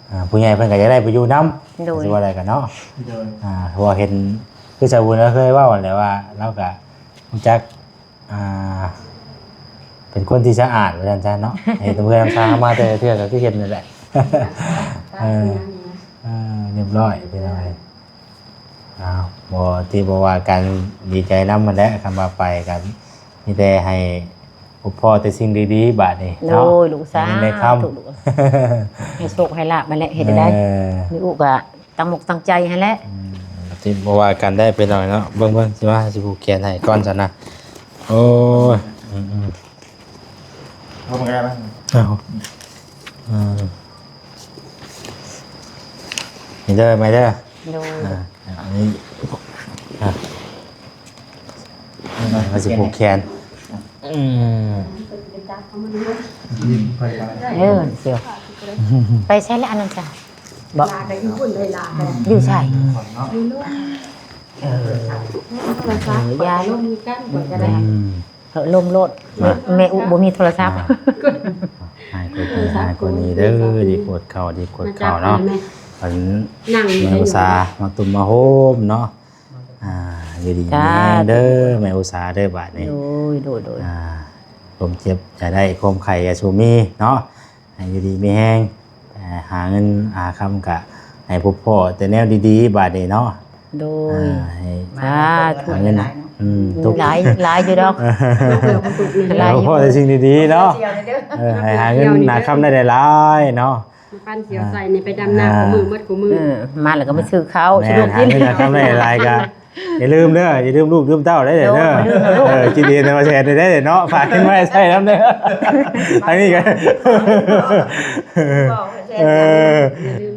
ອ່າ ຜູ້ໃຫຍ່ເພິ່ນກໍຢາກໄດ້ໄປຢູ່ນຳ ໂດຍ ຊິວ່າໄດ້ກັນເນາະ ໂດຍ ອ່າ ເພາະວ່າເຫັນ ຄືສາວບຸນລາວເຄີຍເວົ້າຫັ້ນແຫຼະວ່າ ລາວກໍຮູ້ຈັກ ອ່າ ເປັນຄົນທີ່ສະອາດວ່າຊັ້ນຊະເນາະ ເຮັດເຮືອນຊານມາແຕ່ເທື່ອກໍຄືເຫັນນັ້ນແຫຼະ ເອີ ເອີ ຮຽບຮ້ອຍ ເປັນຈັ່ງໃດ ອ້າວ ບໍ່ ທີ່ບໍ່ວ່າກັນ ດີໃຈນຳຫັ້ນແຫຼະ ຄຳວ່າໄປກໍມີແຕ່ໃຫ້ພົບພໍ້ແຕ່ສິ່ງດີໆ ບາດນີ້ເນາະ ໂອ້ຍ ລູກສາທຸ ໃຫ້ເງິນໄດ້ຄຳ ໃຫ້ໂຊກໃຫ້ລາບຫັ້ນແຫຼະ ເຮັດໄດ້ ເອີ ມີອຸກະ ຕັ້ງອົກຕັ້ງໃຈຫັ້ນແຫຼະ ອືມ ທີ່ບໍ່ວ່າກັນໄດ້ ພີ່ນ້ອງເນາະ ເບິ່ງໆ ຊິວ່າຊິຜູກແຂນໃຫ້ກ່ອນຊັ້ນນະ ໂອ້ຍ ອືມໆ ເອົາມັນກໍໄດ້ ເອົາ ອືມ ນີ້ເດີ ມາເດີ ໂດຍ ອ່າ ອັນນີ້ ອ່າ ມາຊິຜູກແຂນ ອືມ ເອີ ສຽວ ໄປໃສລະອັນນັ້ນຊະ ບໍ່ ຫຼາກໍຢູ່ພຸ້ນເລີຍ ຫຼາກໍ ຢູ່ໃສ ຢູ່ໂລງ ເອີ ໂທລະສັບ ເອີ ຢ່າລົມກັນ ຂ້ອຍກໍໄດ້ ອືມ ເອີ ລົມໂລດ ມາ ແມ່ອຸບໍ່ມີໂທລະສັບ ອ່າ ໃຫ້ຄົນນີ້ ໃຫ້ຄົນນີ້ເດີ ດີກວດເຂົ້າ ດີກວດເຂົ້າເນາະ ອັນ ແມ່ອຸສາມາຕຸ້ມມາໂຮມເນາະ ອ່າ ຢູ່ດີມີແຮງເດີ ສາທຸ ແມ່ອຸສາເດີ ບາດນີ້ ໂດຍ ໂດຍ ໂດຍ ອ່າ ຄວາມເຈັບຢ່າໄດ້ ຄວາມໄຂ້ຢ່າສູ່ມີເນາະ ໃຫ້ຢູ່ດີມີແຮງ ເອີ ຫາເງິນຫາຄຳກະໃຫ້ພົບພໍ້ແຕ່ແນວດີໆ ບາດນີ້ເນາະ ໂດຍ ອ່າ ໃຫ້ ສາທຸ ຫາເງິນ ອືມ ທຸກ ຫຼາຍ ຫຼາຍຢູ່ດອກ ຫຼາຍຢູ່ ໃຫ້ພົບພໍ້ແຕ່ສິ່ງດີໆ ເນາະ ເອີ ໃຫ້ຫາເງິນຫາຄຳໄດ້ຫຼາຍໆ ເນາະ ມາປັນສຽວໃສ່ນີ້ ໄປດຳນາ ອ່າ ຄູ່ມື້ໝົດຄູ່ມື້ ເອີ ມາແລ້ວກໍມາຊື້ເຂົ້າ ແມ່ນ ຊື້ລູກກິນ ຫາເງິນຫາຄຳໄດ້ຫຼາຍໆ ກໍ ຢ່າລືມເດີ ຢ່າລືມລູກລືມເຕົ້າໄດ້ເດີ ໂດຍ ເອີ ກິນດີນຳມາແຊນໄດ້ເນາະ ຝາກເງິນໄວ້ໃຊ້ນຳເດີ ທາງນີ້ກໍ ເອີ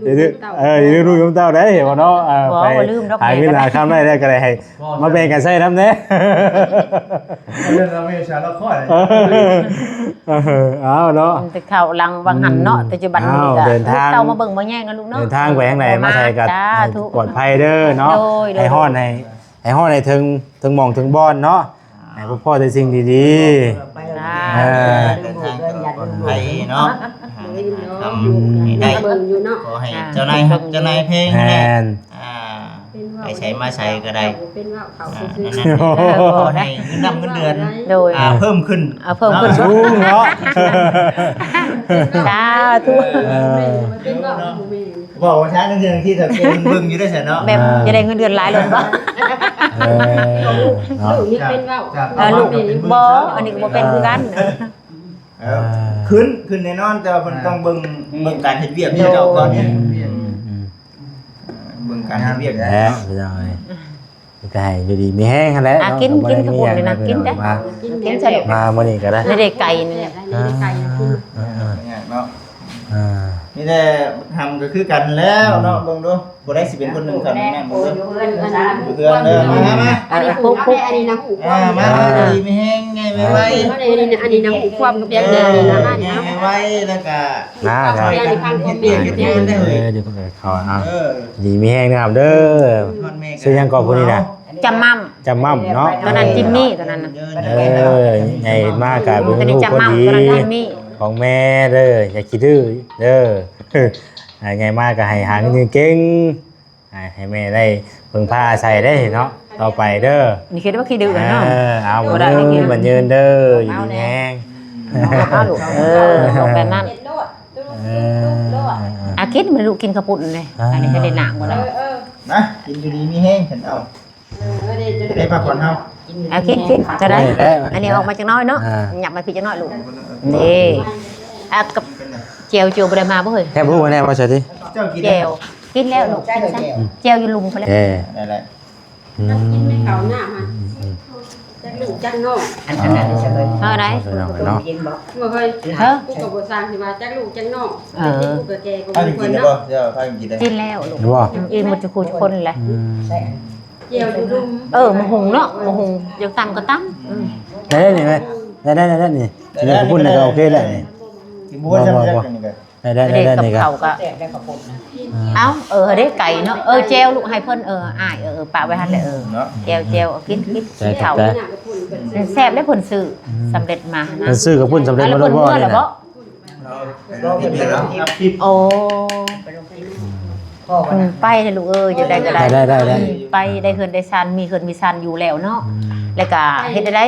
ຢ່າລືມ ເອີ ຢ່າລືມລູກລືມເຕົ້າໄດ້ ເຫັນບໍ່ເນາະ ເອີ ບໍ່ ໄປ ບໍ່ລືມດອກ ຫາເງິນຫາຄຳໄດ້ ໄດ້ກໍໄດ້ໃຫ້ ມາແບ່ງກັນໃຊ້ນຳແດ່ ເອົາເລື່ອງລາວແມ່ຊາລະຄອຍ ເອີ ເອົາເນາະ ແຕ່ຄາວຫຼັງຫວ່າງຫັ້ນເນາະ ອືມ ປັດຈຸບັນນີ້ກໍ ເດີນທາງ ເຕົ້າມາເບິ່ງມາແຍງນະລູກເນາະ ເດີນທາງໄປທາງໃດມາໃສກໍ ສາທຸ ໃຫ້ປອດໄພເດີເນາະ ໂດຍ ໂດຍ ໃຫ້ຮອດ ໃຫ້ ໃຫ້ຮອດໃຫ້ເຖິງ ເຖິງໝ່ອງເຖິງບ່ອນເນາະ ໃຫ້ພົບພໍ້ແຕ່ສິ່ງດີໆ ສາທຸ ເອີ ເດີນທາງກໍປອດໄພເນາະ ຫາເງິນຫາຄຳໃຫ້ໄດ້ ເບິ່ງຢູ່ເນາະ ຂໍໃຫ້ເຈົ້ານາຍຮັກເຈົ້ານາຍແພງ ແມ່ນ ອ່າ ໄປໃສມາໃສກໍໄດ້ ເປັນວ່າເຂົາ ອ່າ ຊື່ໆ ນັ້ນໆ ຂໍໃຫ້ເງິນດຳເງິນເດືອນ ໂດຍ ອ່າ ເພີ່ມຂຶ້ນ ອ່າ ເພີ່ມຂຶ້ນ ເນາະ ສູງເນາະ ສາທຸ ເອີ ເປັນວ່າ ເວົ້າວ່າຊະ ເລື່ອງທີ່ເຖົ້າແກ່ເບິ່ງຢູ່ໄດ້ຊັ້ນເນາະ ແບບ ອ່າ ຈະໄດ້ເງິນເດືອນຫຼາຍໂລດບໍ່ ເອີ ເນາະ ລູກນີ້ເປັນເວົ້າ ຈາກ ເອີ ລູກ ເປັນ ບໍ່ ອັນນີ້ກໍບໍ່ເປັນຄືກັນ ອ່າ ເອີ ອ່າ ຂຶ້ນ ຂຶ້ນແນ່ນອນ ແຕ່ວ່າເພິ່ນ ອ່າ ຕ້ອງເບິ່ງ ເບິ່ງການເຮັດວຽກ ໂດຍ ຂອງເຈົ້າກ່ອນ ອືມ ອືມ ເບິ່ງການເຮັດວຽກ ແລ້ວ ພີ່ນ້ອງເອີຍ ກໍໃຫ້ຢູ່ດີມີແຮງຫັ້ນແຫຼະ ອ່າ ເນາະ ກິນ ກິນ ກິນຂະປຸ້ນນີ້ນະ ກິນເດີ້ ມາ ກິນຊະລູກ ມາມື້ນີ້ກໍໄດ້ ໄດ້ໄກ່ນີ້ແຫຼະ ອ່າ ໄດ້ໄກ່ ອ່າ ເນາະ ອ່າ ມີແຕ່ທຳກໍຄືກັນແລ້ວເນາະ ອືມ ເບິ່ງດູ ຜູ້ໃດຊິເປັນຄົນໜຶ່ງຄັນນັ້ນເບິ່ງດູ ຢູ່ເຮືອນ ຢູ່ເຮືອນເດີ ມາ ມາ ມາ ອັນນີ້ປຸກ ອັນນີ້ນະ ອ່າ ມາ ອ່າ ດີມີແຮງ ໃຫຍ່ໄວໆ ອັນນີ້ນະ ອັນນີ້ນະ ຄວາມກັບແບບນີ້ນະ ໃຫຍ່ໄວໆ ແລ້ວກໍ ນະ ຊ່ອຍກັນເຮັດວຽກເຮັດງານໄດ້ເລີຍ ເອີ ເດີ ເຂົາ ເອີ ດີມີແຮງນະຄັບເດີ ຊື່ຫຍັງກໍຜູ້ນີ້ນະ ຈຳໝ່ຳ ຈຳໝ່ຳເນາະ ຕອນນັ້ນຈິມມີ ຕອນນັ້ນນະ ເອີ ໃຫຍ່ມາກໍເປັນລູກຄົນດີຂອງແມ່ເດີ ຢ່າຂີ້ດື້ເດີ ໃຫຍ່ມາກໍໃຫ້ຫາເງິນເກັ່ງ ໃຫ້ແມ່ໄດ້ເພິ່ງພາອາໄສໄດ້ເນາະ ຕໍ່ໄປເດີ ນີ້ຄິດວ່າຂີ້ດື້ເນາະ ເອີ ເອົາ ບໍ່ໄດ້ ມັນຍືນເດີ ຢູ່ດີມີແຮງ ເອົາລູກ ເອີ ເອົາແບບນັ້ນ ເອີ ອາ ກິນ ແມ່ລູກກິນຂະປຸ້ນເດ້ ອ່າ ອັນນີ້ກໍໄດ້ນ້ຳບໍ່ໄດ້ ມາ ກິນຢູ່ດີມີແຮງ ເຫັນເອົາ ໄດ້ພັກຜ່ອນເຮົາ ເອົາ ກິນ ກິນ ກໍໄດ້ ອັນນີ້ອອກມາຈັກໜ້ອຍເນາະ ຫຍັບມາພີ້ຈັກໜ້ອຍລູກ ນີ້ ອ່ະ ກັບແຈ່ວ ແຈ່ວບໍ່ໄດ້ມາບໍ່ເຮີ້ຍ ແຄບຮູ້ແນ່ວ່າໃສ່ຕິ ເຈົ້າກິນແຈ່ວ ກິນແລ້ວລູກ ກິນຊະ ແຈ່ວຢູ່ລຸ່ມພຸ້ນແຫຼະ ເອີ ໄດ້ແລ້ວ ອືມ ກິນແມ່ເຂົ້ານ້ຳຫັ້ນ ຈັກລູກຈັກນ້ອງ ອັນ ອັນນັ້ນເລີຍ ເອີ ໄດ້ ເນາະ ບໍ່ເຄີຍ ຮະ ກູກໍບໍ່ສ້າງຊິວ່າຈັກລູກຈັກນ້ອງ ເອີ ກູກໍແກ່ກວ່າເພິ່ນເນາະ ກິນແລ້ວລູກ ອີ່ໝົດທຸກຄົນແຫຼະ ອືມ ແຈ່ວຢູ່ລຸ່ມ ເອີ ໝາກຫຸ່ງເນາະ ໝາກຫຸ່ງ ຢາກຕຳກໍຕຳ ອືມ ໄດ້ນີ້ແມ່ ໄດ້ ໄດ້ ໄດ້ນີ້ ກິນກັບປຸ້ນນີ້ກໍໂອເຄແລ້ວນີ້ ກິນບໍ່ ບໍ່ ບໍ່ ບໍ່ ໄດ້ ໄດ້ ໄດ້ ໄດ້ ກັບເຂົ້າກໍ ເອົາ ເອີ ເດ້ໄກ່ເນາະ ເອີ ແຈ່ວລູກໃຫ້ເພິ່ນ ເອີ ອ້າຍ ເອີ ປະໄວ້ຫັ້ນແຫຼະ ເອີ ເນາະ ແຈ່ວ ແຈ່ວ ເອົາກິນ ກິນ ກິນເຂົ້າ ແຊບເດ້ ເພິ່ນຊື້ ອືມ ສຳເລັດມານະ ເພິ່ນຊື້ກັບປຸ້ນສຳເລັດມາໂດຍບໍ່ ແລ້ວບໍ່ ໂອ້ ອືມ ໄປເດີລູກເອີຍ ຈັ່ງໃດກໍໄດ້ ໄດ້ ໄດ້ ໄດ້ ອືມ ໄປໄດ້ເຮືອນໄດ້ຊານ ມີເຮືອນມີຊານຢູ່ແລ້ວເນາະ ອືມ ແລ້ວກໍເຮັດໃດ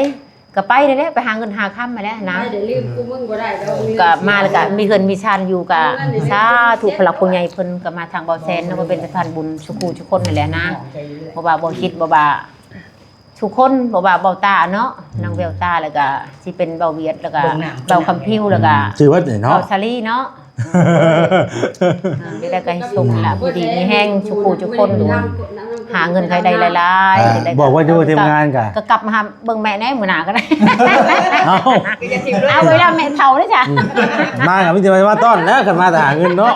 ກໍໄປນີ້ແຫຼະ ໄປຫາເງິນຫາຄຳຫັ້ນແຫຼະນະ ໄປໄດ້ລືມກູມຶງບໍ່ໄດ້ດອກ ກໍມາແລ້ວກໍມີເຮືອນມີຊານຢູ່ ກໍສາທຸ ຜູ້ຫຼັກຜູ້ໃຫຍ່ເພິ່ນກໍມາທາງເບົາແຊນເນາະ ກໍເປັນສະພານບຸນສູ່ຄູ່ສູ່ຄົນຫັ້ນແຫຼະນະ ບໍ່ວ່າເບົາຈິດ ບໍ່ວ່າທຸກຄົນ ບໍ່ວ່າເບົາຕາເນາະ ອືມ ນາງແວວຕາ ແລ້ວກໍຊິເປັນເບົາວຽດ ແລ້ວກໍເບົາຄຳພິວ ແລ້ວກໍ ອືມ ຊື່ເບິດນີ້ເນາະ ເບົາສາລີເນາະ ເອີ ຈັ່ງໃດກໍໃຫ້ໂຊກລາບຢູ່ດີມີແຮງ ຊຸຄູ່ຊຸຄົນ ຫາເງິນໃຫ້ໄດ້ຫຼາຍໆ ອ່າ ຈັ່ງໃດກໍ ບອກໄວ້ຢູ່ທີ່ທຳງານກະ ກໍກັບມາຫາເບິ່ງແມ່ແດ່ມື້ໜ້າກໍໄດ້ ເອົາ ເອົາໄວ້ລະແມ່ເຖົ້າເດ້ຈ້ະ ອືມ ມາກໍມີແຕ່ມາຕ້ອນແລ້ວ ຄັນມາແຕ່ຫາເງິນເນາະ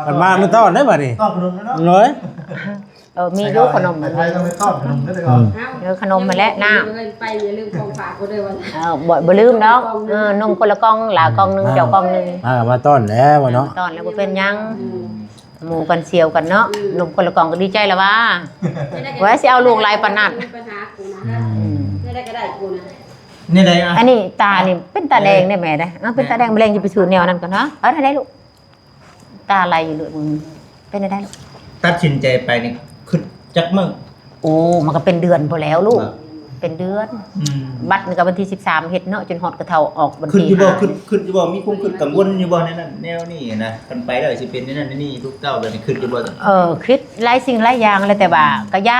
ຄັນມາແມ່ນຕ້ອນເດ້ບາດນີ້ ຕ້ອນຂະໜົມເນາະ ໂດຍ ເອີ ມີຢູ່ຂະໜົມ ໄປ ໄປຕ້ອນຂະໜົມເດ້ ອືມ ເອີ ຂະໜົມຫັ້ນແຫຼະ ນ້ຳ ໄປຢ່າລືມຂອງຝາກເດີວ່າ ເອີ ບໍ່ ບໍ່ລືມດອກ ເອີ ນົມຄົນລະກ່ອງ ຫຼ້າກ່ອງໜຶ່ງ ເຈົ້າກ່ອງໜຶ່ງ ມາກໍມາຕ້ອນແລ້ວເນາະ ມາຕ້ອນແລ້ວບໍ່ເປັນຫຍັງ ອືມ ໝູ່ກັນສ່ຽວກັນເນາະ ອືມ ນົມຄົນລະກ່ອງກໍດີໃຈລະວ່າ ວ່າຊິເອົາລູກຫຼາຍປານນັ້ນ ອືມ ແນວໃດກໍໄດ້ກູນະ ແນວໃດ ອັນນີ້ຕານີ້ເປັນຕາແດງເດ້ແມ່ເດ້ ເອົາ ເປັນຕາແດງ ແມ່ນ ມະເຮັງຊິໄປສູດແນວນັ້ນກ່ອນເນາະ ເອົາ ແນວໃດລູກ ຕາໄຫຼຢູ່ເລີຍ ເປັນຈັ່ງໃດລູກ? ຕັດສິນໃຈໄປນີ້ຄິດຈັກມື້? ໂອ້ ມັນກໍເປັນເດືອນພຸ້ນແລ້ວລູກ ເປັນເດືອນ ອືມ ບັດນີ້ກໍວັນທີສິບສາມເຮັດເນາະ ຈົນຮອດກະເທົາອອກວັນທີຫ້າ ຄິດຢູ່ບໍ່? ຄິດ ຄິດຢູ່ບໍ່? ມີຄວາມຄິດກັງວົນຢູ່ບໍ່ ແນວນັ້ນແນວນີ້ນະ ຄັນໄປແລ້ວຊິເປັນແນວນັ້ນແນວນີ້ ລູກເຕົ້າແບບນີ້ ຄິດຢູ່ບໍ່? ເອີ ຄິດຫຼາຍສິ່ງຫຼາຍຢ່າງແຫຼະ ແຕ່ວ່າກໍຢ່າ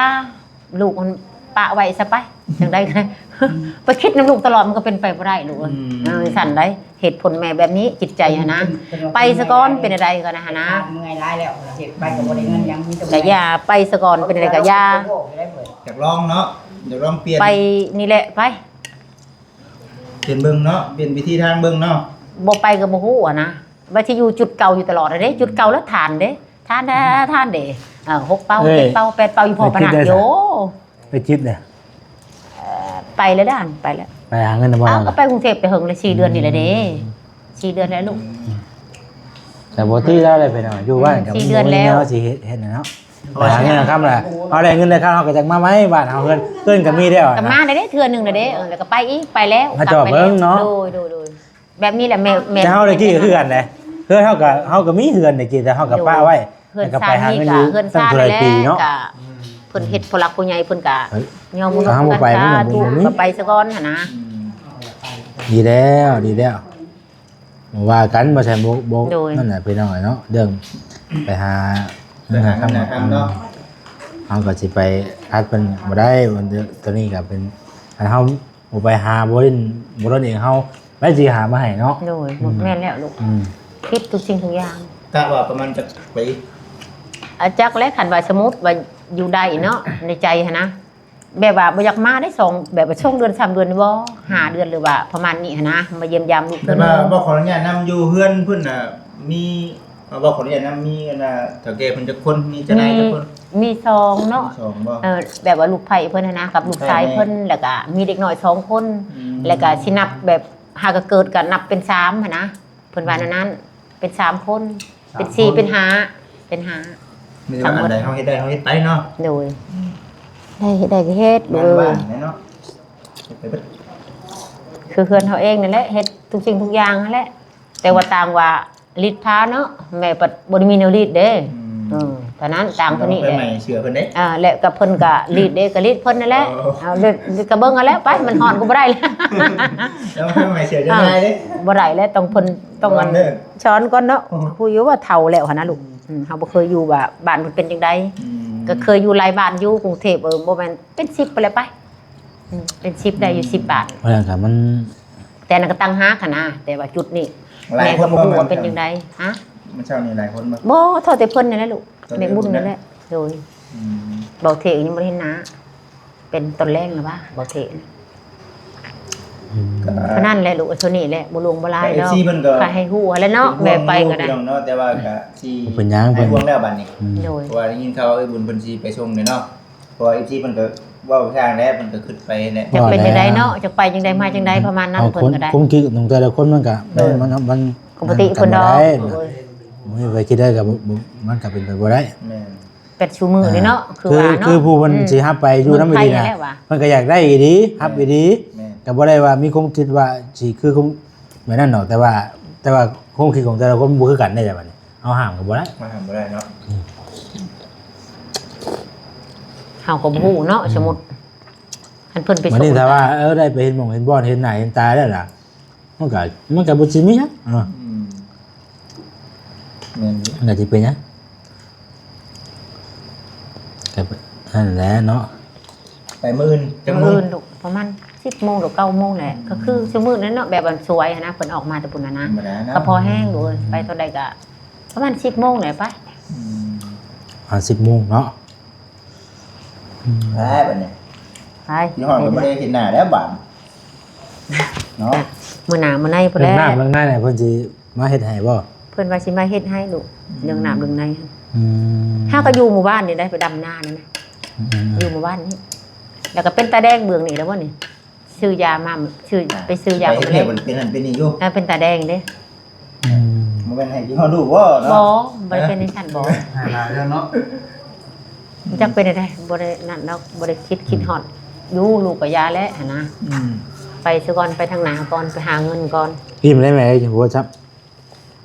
ລູກມັນປະໄວ້ຊະໄປ ຈັ່ງໃດກໍໄດ້ ອືມ ໄປຄິດນຳລູກຕະຫຼອດ ມັນກໍເປັນໄປບໍ່ໄດ້ລູກເອີຍ ອືມ ເອີ ຊັ້ນໃດ ເຫດຜົນແມ່ແບບນີ້ ຈິດໃຈຫັ້ນນະ ເປັນ ເປັນ ໄປຊະກ່ອນ ເປັນແນວໃດກໍນະ ຫັ້ນນະ ເມື່ອຍຫຼາຍແລ້ວ ເຮັດໄປກໍບໍ່ໄດ້ເງິນຫຍັງ ມີແຕ່ ກໍຢ່າໄປຊະກ່ອນ ເປັນແນວໃດກໍຢ່າ ຢາກລອງເນາະ ຢາກລອງປ່ຽນ ໄປນີ້ແຫຼະ ໄປ ປ່ຽນເບິ່ງເນາະ ປ່ຽນວິທີທາງເບິ່ງເນາະ ບໍ່ໄປກໍບໍ່ຮູ້ຫັ້ນນະ ວ່າຊິຢູ່ຈຸດເກົ່າຢູ່ຕະຫຼອດເດ້ ອືມ ຈຸດເກົ່າແລ້ວທານເດ້ ທ່ານ ທ່ານເດ້ ເອີ ຫົກເປົ້າ ເອີ ເຈັດເປົ້າ ແປດເປົ້າ ຢູ່ພໍປານນັ້ນ ໂອ້ ໄປຈິດເດ້ ເອີ ໄປແລ້ວເດ້ ໄປແລ້ວ ໄປຫາເງິນນຳບໍ່? ອ້າວ ກໍໄປກຸງເທບແຕ່ເຫິງແລ້ວ ສີ່ເດືອນນີ້ແຫຼະເດ້ ອືມ ສີ່ເດືອນແລ້ວລູກ ອືມ ແຕ່ບໍ່ຕິແລ້ວເດ້ ໄປເນາະ ຢູ່ບ້ານກໍ ສີ່ເດືອນແລ້ວ ຊິເຮັດ ເຮັດແລ້ວເນາະ ໄປຫາເງິນຫາຄຳລະ ເຮົາໄດ້ເງິນໄດ້ຄຳ ເຮົາກໍຈັກມາໃໝ່ ບ້ານເຮົາ ເຮືອນ ເຮືອນກໍມີແລ້ວ ກໍມາໄດ້ເທື່ອໜຶ່ງແລ້ວເດ້ ເອີ ແລ້ວກໍໄປອີກ ໄປແລ້ວ ມາຈອບເບິ່ງເນາະ ໂດຍ ໂດຍ ໂດຍ ແບບນີ້ແຫຼະແມ່ ແມ່ ແຕ່ເຮົາໄດ້ກີ້ກໍຄືກັນເດ້ ເຮືອນເຮົາກໍ ເຮົາກໍມີເຮືອນໄດ້ກີ້ ແຕ່ເຮົາກໍປະໄວ້ ເຮືອນຊານນີ້ກໍ ເຮືອນຊານນີ້ແຫຼະ ກໍເພິ່ນເຮັດຜູ້ຫຼັກຜູ້ໃຫຍ່ເພິ່ນກໍຍອມຮັບ ເຮົາບໍ່ໄປ ກໍໄປຊະກ່ອນຫັ້ນນະ ອືມ ດີແລ້ວ ດີແລ້ວ ບໍ່ວ່າກັນ ບໍ່ໃຊ່ ບໍ່ ບໍ່ ໂດຍ ນັ້ນແຫຼະພີ່ນ້ອງເອີຍເນາະ ເລື່ອງໄປຫາ ໄປຫາເງິນຫາຄຳເນາະ ເຮົາກໍຊິໄປຂັດເພິ່ນບໍ່ໄດ້ ຕົວນີ້ກໍເປັນ ຄັນເຮົາ ບໍ່ໄປຫາ ບໍ່ຫຼິ້ນ ບໍ່ຫຼິ້ນເອງ ເຮົາ ໃຜຊິຫາມາໃຫ້ເນາະ. ໂດຍ ອືມ ແມ່ນແລ້ວລູກ ອືມ ຄິດທຸກສິ່ງທຸກຢ່າງ. ກະວ່າປະມານຈັກປີ? ອາ ຈັກແຫຼະ ຄັນວ່າສົມມຸດວ່າຢູ່ໄດ້ເນາະ ໃນໃຈຫັ້ນນະ ແບບວ່າບໍ່ຢາກມາໄດ້ ສອງ ແບບວ່າສອງເດືອນ ສາມເດືອນນີ້ບໍ່ ຫ້າເດືອນ ຫຼືວ່າປະມານນີ້ຫັ້ນນະ ມາຢ້ຽມຢາມລູກ. ແຕ່ວ່າເພິ່ນ ບໍ່ຂໍອະນຸຍາດນຳ ຢູ່ເຮືອນເພິ່ນນະ ມີ ເອີ ບໍ່ຂໍອະນຸຍາດນຳ ມີອັນນ່າ ເຖົ້າແກ່ເພິ່ນຈັກຄົນ? ມີເຈົ້ານາຍຈັກຄົນ? ມີສອງເນາະ ມີສອງບໍ່? ເອີ ແບບວ່າລູກໃພ້ເພິ່ນຫັ້ນນະ ກັບລູກຊາຍເພິ່ນ ແລ້ວກະມີເດັກນ້ອຍສອງຄົນ ອືມ ແລ້ວກະຊິນັບແບບຫາກະເກີດກະນັບເປັນສາມຫັ້ນນະ ເພິ່ນວ່າແນວນັ້ນ ເປັນສາມຄົນ ເປັນສີ່ ເປັນຫ້າ ເປັນຫ້າ ມີແຕ່ວ່າອັນໃດເຮົາເຮັດໄດ້ເຮົາເຮັດໄປເນາະ. ໂດຍ ໄດ້ເຮັດໄດ້ກະເຮັດ ງານບ້ານແຫຼະເນາະ ເຮັດໄປເບິດ ຄືເຮືອນເຮົາເອງນັ້ນແຫຼະ ເຮັດທຸກສິ່ງທຸກຢ່າງຫັ້ນແຫຼະ. ແຕ່ວ່າຕ່າງວ່າລິດພາເນາະ ແມ່ບັດບໍ່ໄດ້ມີແນວລີດເດ້. ອືມ ເອີ ເທົ່ານັ້ນ ຕ່າງເທົ່ານີ້ແຫຼະ ເຊື່ອເພິ່ນເດ້. ອ່າ ແລະກະເພິ່ນກະລີດເດ້ ກະລີດເພິ່ນນັ້ນແຫຼະ. ເອີ ກະເບິ່ງເອົາແລ້ວໄປ ມັນຮ້ອນກະບໍ່ໄດ້ແລ້ວ ແລ້ວໃຫ້ໃໝ່ເຊື່ອຈັ່ງໃດເດ້ ບໍ່ໄດ້ແລ້ວ ຕ້ອງເພິ່ນ ຕ້ອງສອນກ່ອນເນາະ. ຮູ້ຢູ່ວ່າເຖົ້າແລ້ວຫັ້ນນະລູກ. ອືມ ເຮົາບໍ່ເຄີຍຢູ່ວ່າບ້ານເພິ່ນເປັນຈັ່ງໃດ. ອືມ ກະເຄີຍຢູ່ຫຼາຍບ້ານຢູ່ກຸງເທບ ເອີ ບໍ່ແມ່ນເປັນສິບພຸ້ນແຫຼະໄປ. ອືມ ເປັນສິບ ໄດ້ຢູ່ສິບບ້ານ ເອີ ກະມັນ ແຕ່ນັ້ນກະຕ່າງຫາກຫັ້ນນະ ແຕ່ວ່າຈຸດນີ້ແມ່ກະບໍ່ຮູ້ວ່າເປັນຈັ່ງໃດ. ຮະ ມື້ເຊົ້ານີ້ຫຼາຍຄົນບໍ່? ບໍ່ ເທົ່າແຕ່ເພິ່ນນັ້ນແຫຼະລູກ ແມ່ບຸນນັ້ນແຫຼະ. ໂດຍ ອືມ ເບົາເທກຍັງບໍ່ໄດ້ເຫັນໜ້າ ເປັນຕອນແລງລະວ່າ ເບົາເທກ. ອືມ ເທົ່ານັ້ນແຫຼະລູກ ເທົ່ານີ້ແຫຼະ ບໍ່ຫຼວງບໍ່ຫຼາຍດອກ ກະໃຫ້ຮູ້ຫັ້ນແຫຼະເນາະ ແບບໄປກະໄດ້ເນາະ ແຕ່ວ່າກະຊິເປັນຫຍັງ ເປັນຫ່ວງແລ້ວບາດນີ້. ອືມ ໂດຍ ເພາະວ່າໄດ້ຍິນຂ່າວເອື້ອຍບຸນເພິ່ນຊິໄປສົ່ງເດ້ເນາະ. ເພາະວ່າເອັຟຊີເພິ່ນກະເວົ້າຊ່າງແຫຼະ ເພິ່ນກະຄຶດໄປແຫຼະ ຈະເປັນຈັ່ງໃດເນາະ ຈະໄປຈັ່ງໃດມາຈັ່ງໃດ ປະມານນັ້ນ. ເພິ່ນກະໄດ້ ຄວາມຄິດຂອງແຕ່ລະຄົນມັນກະ ໂດຍ ມັນ ມັນ ມັນ ກະບໍ່ຕິເພິ່ນດອກ ໂດຍ ບໍ່ມີໃຜຄິດໄດ້ກະບໍ່ ມັນກະເປັນໄປບໍ່ໄດ້. ແມ່ນ ແບບຊຸມື້ນີ້ເນາະ ເອີ ຄືວ່າເນາະ ຄືຜູ້ເພິ່ນ ອືມ ຊິຮັບໄປຢູ່ນຳອີ່ຫຼີນະ ເພິ່ນກະຢາກໄດ້ອີ່ຫຼີ ຮັບອີ່ຫຼີ. ແມ່ນ ກະບໍ່ໄດ້ວ່າມີຄວາມຄິດວ່າຊິຄືຄົນແບບນັ້ນດອກ ແຕ່ວ່າ ແຕ່ວ່າຄວາມຄິດຂອງແຕ່ລະຄົນບໍ່ຄືກັນເດ້ ບາດນີ້ ເຮົາຫ້າມກະບໍ່ໄດ້ ມາຫ້າມບໍ່ໄດ້ເນາະ. ອືມ ເຮົາກະບໍ່ຮູ້ເນາະ ອືມ ສົມມຸດ ຄັນເພິ່ນໄປສົ່ງ ບາດນີ້ຖ້າວ່າ ເອີ ໄດ້ໄປເຫັນໝ່ອງເຫັນບ່ອນ ເຫັນໜ້າເຫັນຕາແລ້ວລະ ມັນກະ ມັນກະບໍ່ຊິມີຫຍັງ. ອືມ ອືມ ແມ່ນຢູ່ ມັນກະຊິເປັນຫຍັງ ກະນັ້ນແຫຼະເນາະ. ໄປມື້ອື່ນ ມື້ອື່ນລູກ ປະມານສິບໂມງຫຼືເກົ້າໂມງແຫຼະ ກະຄືຊຸມື້ນັ້ນເນາະ ແບບວ່າສວຍຫັ້ນນະ ເພິ່ນອອກມາແຕ່ພຸ້ນຫັ້ນນະ ກະພໍແຮງລູກເອີຍ ໄປຕອນໃດກະປະມານສິບໂມງແຫຼະໄປ. ອືມ ປະມານສິບໂມງເນາະ. ອືມ ໄປບາດນີ້ ໄປ ຢູ່ຫ້ອງກະບໍ່ໄດ້ເຫັນໜ້າແລ້ວບາດເນາະ. ມື້ໜ້າມື້ໃນພຸ້ນແຫຼະ ເລື່ອງນ້ຳເລື່ອງໃນນີ້ເພິ່ນຊິມາເຮັດໃຫ້ບໍ່? ເພິ່ນວ່າຊິມາເຮັດໃຫ້ລູກ ອືມ ເລື່ອງນ້ຳເລື່ອງໃນ. ອືມ ເຮົາກະຢູ່ໝູ່ບ້ານນີ້ໄດ້ ໄປດຳນານັ້ນນະ. ອືມ ຢູ່ໝູ່ບ້ານນີ້ ແລ້ວກະເປັນຕາແດງເບື້ອງນີ້ແລ້ວບໍ່ນີ້? ຊື້ຢາມາ ຊື້ ໄປຊື້ຢາ ໄປເຮັດວຽກເປັນຫັ້ນເປັນນີ້ຢູ່ ເອີ ເປັນຕາແດງເດ້. ອືມ ບໍ່ແມ່ນໃຫ້ກິນຮອດລູກບໍ່ເນາະ? ບໍ່ ບໍ່ໄດ້ເປັນຈັ່ງຊັ້ນບໍ່. ໃຫ້ຫຼາຍແລ້ວເນາະ ຈັກເປັນຈັ່ງໃດ ບໍ່ໄດ້ນັ້ນດອກ ບໍ່ໄດ້ຄິດ ອືມ ຄິດຮອດຢູ່ ລູກກະຢ່າແຫຼະຫັ້ນນະ. ອືມ ໄປຊະກ່ອນ ໄປທາງໜ້າກ່ອນ ໄປຫາເງິນກ່ອນ. ອີ່ມແລ້ວແມ່ເອີຍ ຫົວຈັບ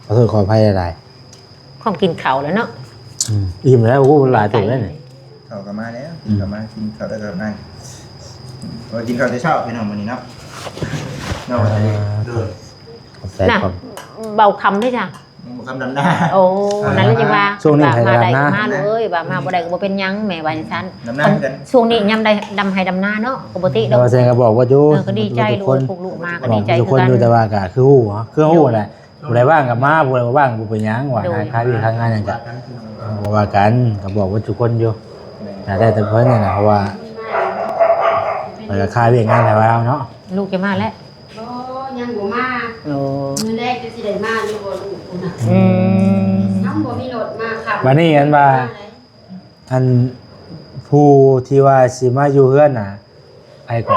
ຂໍໂທດຂໍອະໄພຫຼາຍໆ. ຂອງກິນເຂົ້າແລ້ວເນາະ. ອືມ ອີ່ມແລ້ວ ໂອ້ ຫຼາຍເຕີບແລ້ວນີ້. ເຂົ້າກະມາແລ້ວ ກິນເຂົ້າມາ ອືມ ກິນເຂົ້າແລ້ວກະມາ. ອືມ ເອີ ກິນເຂົ້າແຕ່ເຊົ້າພີ່ນ້ອງມື້ນີ້ເນາະ. ເນາະ ອ່າ ໂດຍ ຂອບໃຈ ນະ ຂອບ ເບົາຄຳເດ້ຈ້ະ ເບົາຄຳດຳນາ. ໂອ້ ນັ້ນລະຈັ່ງວ່າ ຊ່ວງນີ້ໃຜກະດຳນາ ມາໄດ້ກະມາເລີຍ ວ່າມາບໍ່ໄດ້ກະບໍ່ເປັນຫຍັງ ແມ່ວ່າຈັ່ງຊັ້ນ. ດຳນາຄືກັນ ຊ່ວງນີ້ຍາມໄດ້ດຳໄຮ່ດຳນາເນາະ ກະບໍ່ຕິດອກ. ເອີ ແສດງກະບອກວ່າຢູ່ ເອີ ກະດີໃຈລູກເອີຍ ພວກລູກມາກະດີໃຈຄືກັນ ແຕ່ວ່າກະຄືຮູ້ ຄືຮູ້ຫັ້ນແຫຼະ. ໂດຍ ຜູ້ໃດວ່າງກະມາ ຜູ້ໃດບໍ່ວ່ດວ່າງກະບໍ່ເປັນຫຍັງວ່າ ໂດຍ ຫາ ຫາວຽກຫາງານຫຍັງກະບໍ່ວ່າກັນ ກະບອກເບິດທຸກຄົນຢູ່. ແມ່ນ ກະໄດ້ແຕ່ເພິ່ນນີ້ນະ ເພາະວ່າເພິ່ນກະຄາວຽກງານໃຫ້ເຮົາເນາະ. ລູກຈະມາແລ້ວ? ບໍ່ ຍັງບໍ່ມາ. ໂອ້ ມື້ແລກຈະຊິໄດ້ມາຢູ່ບໍ່ລູກພຸ້ນນະ. ອືມ ເຮົາບໍ່ມີລົດມາຄັບ. ບາດນີ້ອັນວ່າ ອັນຜູ້ທີ່ວ່າຊິມາຢູ່ເຮືອນນະ ໃຜກະ?